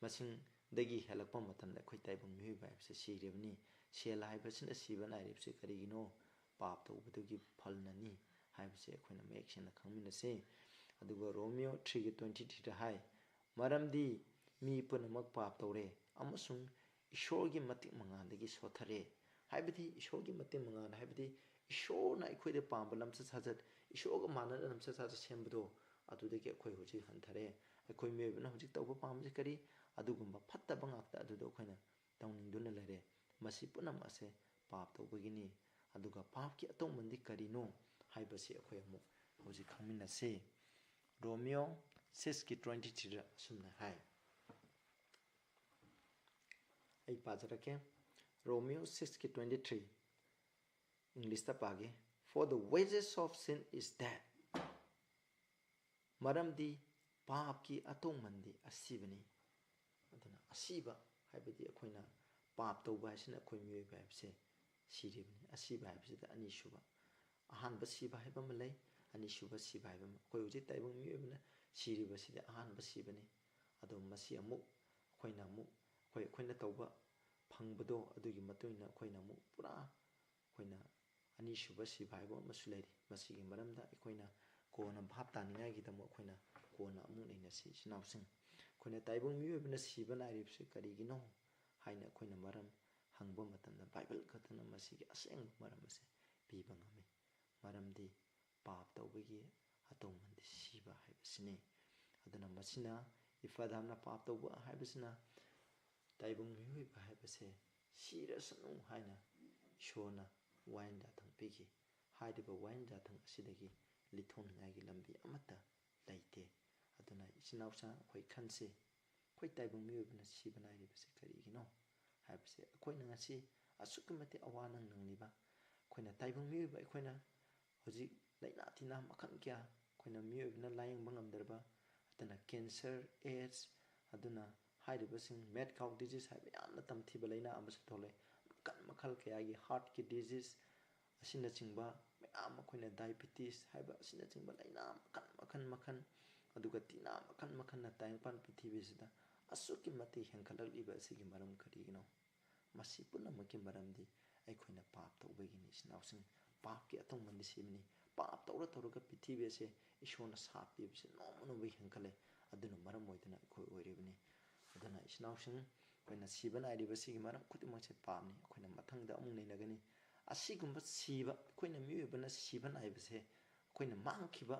ꯃꯁꯤꯡꯗꯒꯤ ꯍꯦꯜꯂꯛꯄ ꯃꯇꯝꯗ ꯑꯩꯈꯣꯏ ꯇꯥꯏꯕꯪ ꯃꯤꯑꯣꯏꯕ ꯍꯥꯏꯕꯁꯦ ꯁꯤꯔꯤꯕꯅꯤ꯫ ꯁꯦꯜ ꯍꯥꯏꯕꯁꯤꯅ ꯁꯤꯕ ꯅꯥꯏꯔꯤꯕꯁꯤ ꯀꯔꯤꯒꯤꯅꯣ? ꯄꯥꯞ ꯇꯧꯕꯗꯨꯒꯤ ꯐꯜꯅꯅꯤ ꯍꯥꯏꯕꯁꯦ ꯑꯩꯈꯣꯏꯅ ꯃꯌꯦꯛ ꯁꯦꯡꯅ ꯈꯪꯃꯤꯟꯅꯁꯤ꯫ ꯑꯗꯨꯒ ꯔꯣꯃꯤꯌꯣ ꯊ꯭ꯔꯤꯒꯤ ꯇ꯭ꯋꯦꯟꯇꯤ ꯊ꯭ꯔꯤꯗ ꯍꯥꯏ, "ꯃꯔꯝꯗꯤ ꯃꯤ ꯄꯨꯝꯅꯃꯛ ꯄꯥꯞ ꯇꯧꯔꯦ ꯑꯃꯁꯨꯡ ꯏꯁꯣꯔꯒꯤ ꯃꯇꯤꯛ ꯃꯉꯥꯜꯗꯒꯤ ꯁꯣꯠꯊꯔꯦ"꯫ ꯍꯥꯏꯕꯗꯤ ꯏꯁꯣꯔꯒꯤ ꯃꯇꯤꯛ ꯃꯉꯥꯜ ꯍꯥꯏꯕꯗꯤ ꯏꯁꯣꯔꯅ ꯑꯩꯈꯣꯏꯗ ꯄꯥꯝꯕ ꯂꯝꯆꯠ ꯁꯥꯖꯠ, ꯏꯁꯣꯔꯒ ꯃꯥꯟꯅꯅ ꯂꯝꯆꯠ ꯁꯥꯖꯠ ꯁꯦꯝꯕꯗꯣ, ꯑꯗꯨꯗꯒꯤ ꯑꯩꯈꯣꯏ ꯍꯧꯖꯤꯛ ꯍꯟꯊꯔꯦ꯫ ꯑꯩꯈꯣꯏ ꯃꯤꯑꯣꯏꯕꯅ ꯍꯧꯖꯤꯛ ꯇꯧꯕ ꯄꯥꯝꯕꯁꯤ ꯀꯔꯤ? ꯑꯗꯨꯒꯨꯝꯕ ꯐꯠꯇꯕ ꯉꯥꯛꯇ ꯑꯗꯨꯗ ꯑꯩꯈꯣꯏꯅ ꯇꯧꯅꯤꯡꯗꯨꯅ ꯂꯩꯔꯦ꯫ ꯃꯁꯤ ꯄꯨꯝꯅꯃꯛ ꯑꯁꯦ ꯄꯥꯞ ꯇꯧꯕꯒꯤꯅꯤ꯫ ꯑꯗꯨꯒ ꯄꯥꯞꯀꯤ ꯑꯇꯧꯃꯟꯗꯤ ꯀꯔꯤꯅꯣ ꯍꯥꯏꯕꯁꯤ ꯑꯩꯈꯣꯏ ꯑꯃꯨꯛ ꯍꯧꯖꯤꯛ ꯈꯪꯃꯤꯟꯅꯁꯤ꯫ ꯔꯣꯃꯤꯌꯣ ꯁꯤꯛꯁꯀꯤ ꯇ꯭ꯋꯦꯟꯇꯤ ꯊ꯭ꯔꯤꯗ ꯑꯁꯨꯝꯅ ꯍꯥꯏ꯫ ꯑꯩ ꯄꯥꯖꯔꯛꯀꯦ꯫ ꯔꯣꯃꯤꯌꯣ ꯁꯤꯛꯁꯀꯤ ꯇ꯭ꯋꯦꯟꯇꯤ ꯊ꯭ꯔꯤ, ꯏꯪꯂꯤꯁꯇ ꯄꯥꯒꯦ꯫ "For the wages of sin is death." ꯃꯔꯝꯗꯤ ꯄꯥꯞꯀꯤ ꯑꯇꯣꯡꯃꯟꯗꯤ ꯑꯁꯤꯕꯅꯤ꯫ ꯑꯗꯨꯅ ꯑꯁꯤꯕ ꯍꯥꯏꯕꯗꯤ ꯑꯩꯈꯣꯏꯅ ꯄꯥꯞ ꯇꯧꯕ ꯍꯥꯏꯁꯤꯅ ꯑꯩꯈꯣꯏ ꯃꯤꯑꯣꯏꯕ ꯍꯥꯏꯕꯁꯦ ꯁꯤꯔꯤꯕꯅꯤ꯫ ꯑꯁꯤꯕ ꯍꯥꯏꯕꯁꯤꯗ ꯑꯅꯤꯁꯨꯕ, ꯑꯍꯥꯟꯕ ꯁꯤꯕ ꯍꯥꯏꯕ ꯑꯃ ꯂꯩ, ꯑꯅꯤꯁꯨꯕ ꯁꯤꯕ ꯍꯥꯏꯕ ꯑꯃ꯫ ꯑꯩꯈꯣꯏ ꯍꯧꯖꯤꯛ ꯇꯥꯏꯕꯪ ꯃꯤꯑꯣꯏꯕꯅ ꯁꯤꯔꯤꯕꯁꯤꯗꯤ ꯑꯍꯥꯟꯕ ꯁꯤꯕꯅꯤ꯫ ꯑꯗꯣ ꯃꯁꯤ ꯑꯃꯨꯛ ꯑꯩꯈꯣꯏꯅ ꯑꯃꯨꯛ ꯑꯩꯈꯣꯏ, ꯑꯩꯈꯣꯏꯅ ꯇꯧꯕ ꯐꯪꯕꯗꯣ ꯑꯗꯨꯒꯤ ꯃꯇꯨꯡ ꯏꯟꯅ ꯑꯩꯈꯣꯏꯅ ꯑꯃꯨꯛ ꯄꯨꯔꯥ ꯑꯩꯈꯣꯏꯅ ꯑꯅꯤꯁꯨꯕ ꯁꯤꯕ ꯍꯥꯏꯕ ꯑꯃꯁꯨ ꯂꯩꯔꯤ꯫ ꯃꯁꯤꯒꯤ ꯃꯔꯝꯗ ꯑꯩꯈꯣꯏꯅ ꯀꯣꯟꯅ ꯚꯥꯞ ꯇꯥꯅꯤꯡꯉꯥꯏꯒꯤꯗꯃꯛ ꯑꯩꯈꯣꯏꯅ ꯀꯣꯟꯅ ꯑꯃꯨꯛ ꯅꯩꯅꯁꯤ, ꯏꯆꯤꯟ ꯏꯅꯥꯎꯁꯤꯡ꯫ ꯑꯩꯈꯣꯏꯅ ꯇꯥꯏꯕꯪ ꯃꯤꯑꯣꯏꯕꯅ ꯁꯤꯕ ꯅꯥꯏꯔꯤꯕꯁꯤ ꯀꯔꯤꯒꯤꯅꯣ ꯍꯥꯏꯅ ꯑꯩꯈꯣꯏꯅ ꯃꯔꯝ ꯍꯪꯕ ꯃꯇꯝꯗ, ꯕꯥꯏꯕꯜ ꯈꯛꯇꯅ ꯃꯁꯤꯒꯤ ꯑꯁꯦꯡꯕ ꯃꯔꯝ ꯑꯁꯦ ꯄꯤꯕ ꯉꯝꯃꯤ꯫ ꯃꯔꯝꯗꯤ ꯄꯥꯞ ꯇꯧꯕꯒꯤ ꯑꯇꯣꯡꯃꯟꯗꯤ ꯁꯤꯕ ꯍꯥꯏꯕꯁꯤꯅꯤ꯫ ꯑꯗꯨꯅ ꯃꯁꯤꯅ, ꯏꯐꯥꯗꯥꯝꯅ ꯄꯥꯞ ꯇꯧꯕ ꯍꯥꯏꯕꯁꯤꯅ ꯇꯥꯏꯕꯪ ꯃꯤꯑꯣꯏꯕ ꯍꯥꯏꯕꯁꯦ ꯁꯤꯔꯁꯅꯨ ꯍꯥꯏꯅ ꯏꯁꯣꯔꯅ ꯋꯥꯌꯦꯟ ꯌꯥꯊꯪ ꯄꯤꯈꯤ꯫ ꯍꯥꯏꯔꯤꯕ ꯋꯥꯌꯦꯟ ꯌꯥꯊꯪ ꯑꯁꯤꯗꯒꯤ ꯂꯤꯊꯣꯛꯅꯤꯡꯉꯥꯏꯒꯤ ꯂꯝꯕꯤ ꯑꯃꯠꯇ ꯂꯩꯇꯦ꯫ ꯑꯗꯨꯅ ꯏꯆꯤꯟ ꯏꯅꯥꯎꯁꯤꯡ, ꯑꯩꯈꯣꯏ ꯈꯟꯁꯤ, ꯑꯩꯈꯣꯏ ꯇꯥꯏꯕꯪ ꯃꯤꯑꯣꯏꯕꯅ ꯁꯤꯕ ꯅꯥꯏꯔꯤꯕꯁꯤ ꯀꯔꯤꯒꯤꯅꯣ ꯍꯥꯏꯕꯁꯦ ꯑꯩꯈꯣꯏꯅ ꯉꯁꯤ ꯑꯁꯨꯛꯀꯤ ꯃꯇꯤꯛ ꯑꯋꯥ ꯑꯅꯪ ꯅꯪꯂꯤꯕ, ꯑꯩꯈꯣꯏꯅ ꯇꯥꯏꯕꯪ ꯃꯤꯑꯣꯏꯕ ꯑꯩꯈꯣꯏꯅ ꯍꯧꯖꯤꯛ ꯂꯥꯏꯅꯥ ꯇꯤꯟꯅꯥ ꯃꯈꯜ ꯀꯌꯥ ꯑꯩꯈꯣꯏꯅ ꯃꯤꯑꯣꯏꯕꯅ ꯂꯥꯌꯦꯡꯕ ꯉꯝꯗ꯭ꯔꯕ, ꯑꯗꯨꯅ cancer, AIDS, ꯑꯗꯨꯅ ꯍꯥꯏꯔꯤꯕꯁꯤꯡ mad cow disease ꯍꯥꯏꯕ ꯌꯥꯝꯅ ꯇꯝꯊꯤꯕ ꯂꯥꯏꯅꯥ ꯑꯃꯁꯨ ꯊꯣꯛꯂꯛꯑꯦ꯫ ꯃꯈꯜ ꯃꯈꯜ ꯀꯌꯥꯒꯤ heartꯀꯤ disease ꯑꯁꯤꯅꯆꯤꯡꯕ ꯃꯌꯥꯝ, ꯑꯩꯈꯣꯏꯅ diabetes ꯍꯥꯏꯕ ꯑꯁꯤꯅꯆꯤꯡꯕ ꯂꯥꯏꯅꯥ ꯃꯈꯜ, ꯃꯈꯜ, ꯃꯈꯜ, ꯑꯗꯨꯒ ꯇꯤꯟꯅꯥ ꯃꯈꯜ ꯃꯈꯜꯅ ꯇꯥꯏꯕꯪꯄꯥꯟ ꯄ꯭ꯔꯤꯊꯤꯕꯤꯁꯤꯗ ꯑꯁꯨꯛꯀꯤ ꯃꯇꯤꯛ ꯍꯦꯟꯒꯠꯂꯛꯂꯤꯕ ꯑꯁꯤꯒꯤ ꯃꯔꯝ ꯀꯔꯤꯒꯤꯅꯣ? ꯃꯁꯤ ꯄꯨꯝꯅꯃꯛꯀꯤ ꯃꯔꯝꯗꯤ ꯑꯩꯈꯣꯏꯅ ꯄꯥꯞ ꯇꯧꯕꯒꯤꯅꯤ, ꯏꯆꯤꯟ ꯏꯅꯥꯎꯁꯤꯡ꯫ ꯄꯥꯞꯀꯤ ꯑꯇꯣꯡꯃꯟꯗꯤ ꯁꯤꯕꯅꯤ꯫ ꯄꯥꯞ ꯇꯧꯔ ꯇꯧꯔꯒ ꯄ꯭ꯔꯤꯊꯤꯕꯤ ꯑꯁꯦ ꯏꯁꯣꯔꯅ ꯁꯥꯞꯄꯤꯕꯁꯦ ꯅꯣꯡꯃ ꯅꯣꯡꯃꯒꯤ ꯍꯦꯟꯒꯠꯂꯦ꯫ ꯑꯗꯨꯅ ꯃꯔꯝ ꯑꯣꯏꯗꯅ ꯑꯩꯈꯣꯏ ꯑꯣꯏꯔꯤꯕꯅꯤ꯫ ꯑꯗꯨꯅ ꯏꯆꯤꯟ ꯏꯅꯥꯎꯁꯤꯡ, ꯑꯩꯈꯣꯏꯅ ꯁꯤꯕ ꯅꯥꯏꯔꯤꯕꯁꯤꯒꯤ ꯃꯔꯝ ꯈꯨꯗꯤꯡꯃꯛꯁꯦ ꯄꯥꯞꯅꯤ꯫ ꯑꯩꯈꯣꯏꯅ ꯃꯊꯪꯗ ꯑꯃꯨꯛ ꯅꯩꯅꯒꯅꯤ꯫ ꯑꯁꯤꯒꯨꯝꯕ ꯁꯤꯕ, ꯑꯩꯈꯣꯏꯅ ꯃꯤꯑꯣꯏꯕꯅ ꯁꯤꯕ ꯅꯥꯏꯕꯁꯦ, ꯑꯩꯈꯣꯏꯅ ꯃꯥꯡꯈꯤꯕ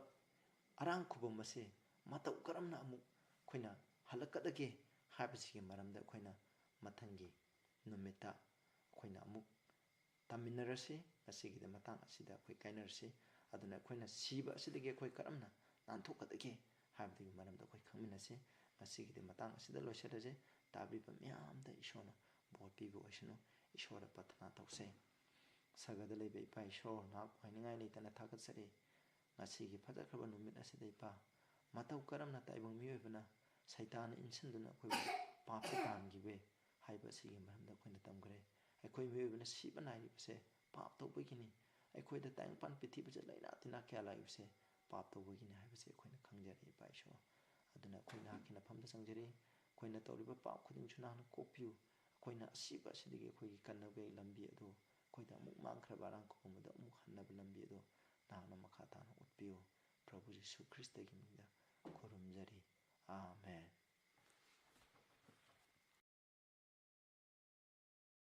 ꯑꯔꯥꯡ ꯈꯨꯕꯝ ꯑꯁꯦ ꯃꯇꯧ ꯀꯔꯝꯅ ꯑꯃꯨꯛ ꯑꯩꯈꯣꯏꯅ ꯍꯜꯂꯛꯀꯗꯒꯦ ꯍꯥꯏꯕꯁꯤꯒꯤ ꯃꯔꯝꯗ ꯑꯩꯈꯣꯏꯅ ꯃꯊꯪꯒꯤ ꯅꯨꯃꯤꯠꯇ ꯑꯩꯈꯣꯏꯅ ꯑꯃꯨꯛ ꯇꯝꯃꯤꯟꯅꯔꯁꯤ꯫ ꯉꯁꯤꯒꯤꯗꯤ ꯃꯇꯥꯡ ꯑꯁꯤꯗ ꯑꯩꯈꯣꯏ ꯀꯥꯏꯅꯔꯁꯤ꯫ ꯑꯗꯨꯅ ꯑꯩꯈꯣꯏꯅ ꯁꯤꯕ ꯑꯁꯤꯗꯒꯤ ꯑꯩꯈꯣꯏ ꯀꯔꯝꯅ ꯅꯥꯟꯊꯣꯛꯀꯗꯒꯦ ꯍꯥꯏꯕꯗꯨꯒꯤ ꯃꯔꯝꯗ ꯑꯩꯈꯣꯏ ꯈꯪꯃꯤꯟꯅꯁꯤ꯫ ꯉꯁꯤꯒꯤꯗꯤ ꯃꯇꯥꯡ ꯑꯁꯤꯗ ꯂꯣꯏꯁꯤꯜꯂꯁꯤ꯫ ꯇꯥꯕꯤꯕ ꯃꯌꯥꯝꯗ ꯏꯁꯣꯔꯅ ꯕꯣꯔ ꯄꯤꯕ ꯑꯣꯏꯁꯅꯨ꯫ ꯏꯁꯣꯔꯗ ꯄ꯭ꯔꯊꯅꯥ ꯇꯧꯁꯦ꯫ ꯁꯔꯒꯗ ꯂꯩꯕ ꯏꯄꯥ ꯏꯁꯣꯔ, ꯅꯍꯥꯛꯄꯨ ꯍꯥꯏꯅꯤꯡꯉꯥꯏ ꯂꯩꯇꯅ ꯊꯥꯒꯠꯆꯔꯤ꯫ ꯉꯁꯤꯒꯤ ꯐꯖꯈ꯭ꯔꯕ ꯅꯨꯃꯤꯠ ꯑꯁꯤꯗ ꯏꯄꯥ, ꯃꯇꯧ ꯀꯔꯝꯅ ꯇꯥꯏꯕꯪ ꯃꯤꯑꯣꯏꯕꯅ ꯁꯩꯇꯥꯟꯅ ꯏꯟꯁꯤꯟꯗꯨꯅ ꯑꯩꯈꯣꯏꯕꯨ ꯄꯥꯞꯇ ꯇꯥꯍꯟꯈꯤꯕꯒꯦ ꯍꯥꯏꯕ ꯑꯁꯤꯒꯤ ꯃꯔꯝꯗ ꯑꯩꯈꯣꯏꯅ ꯇꯝꯈ꯭ꯔꯦ꯫ ꯑꯩꯈꯣꯏ ꯃꯤꯑꯣꯏꯕꯅ ꯁꯤꯕ ꯅꯥꯏꯔꯤꯕꯁꯦ ꯄꯥꯞ ꯇꯧꯕꯒꯤꯅꯤ꯫ ꯑꯩꯈꯣꯏꯗ ꯇꯥꯏꯕꯪꯄꯥꯟ ꯄ꯭ꯔꯤꯊꯤꯕꯤꯁꯤꯗ ꯂꯥꯏꯅꯥ ꯇꯤꯟꯅꯥ ꯀꯌꯥ ꯂꯥꯛꯏꯕꯁꯦ ꯄꯥꯞ ꯇꯧꯕꯒꯤꯅꯤ ꯍꯥꯏꯕꯁꯦ ꯑꯩꯈꯣꯏꯅ ꯈꯪꯖꯔꯦ ꯏꯄꯥ ꯏꯁꯣꯔ꯫ ꯑꯗꯨꯅ ꯑꯩꯈꯣꯏ ꯅꯍꯥꯛꯀꯤ ꯅꯐꯝꯗ ꯆꯪꯖꯔꯤ꯫ ꯑꯩꯈꯣꯏꯅ ꯇꯧꯔꯤꯕ ꯄꯥꯞ ꯈꯨꯗꯤꯡꯁꯨ ꯅꯍꯥꯛꯅ ꯀꯣꯛꯄꯤꯌꯨ꯫ ꯑꯩꯈꯣꯏꯅ ꯑꯁꯤꯕ ꯑꯁꯤꯗꯒꯤ ꯑꯩꯈꯣꯏꯒꯤ ꯀꯟꯅꯕꯒꯤ ꯂꯝꯕꯤ ꯑꯗꯨ ꯑꯩꯈꯣꯏꯗ ꯑꯃꯨꯛ ꯃꯥꯡꯈ꯭ꯔꯕ ꯑꯔꯥꯡ ꯈꯨꯄꯨꯝ ꯑꯗꯨ ꯑꯃꯨꯛ ꯍꯟꯅꯕ ꯂꯝꯕꯤ ꯑꯗꯨ ꯅꯍꯥꯛꯅ ꯃꯈꯥ ꯇꯥꯅ ꯎꯠꯄꯤꯌꯨ꯫ ꯄ꯭ꯔꯚꯨ ꯖꯤꯁꯨ ꯈ꯭ꯔꯤꯁꯇꯒꯤ ꯃꯤꯡꯗ ꯈꯨꯔꯨꯝꯖꯔꯤ꯫ ꯑꯥꯃꯦꯟ꯫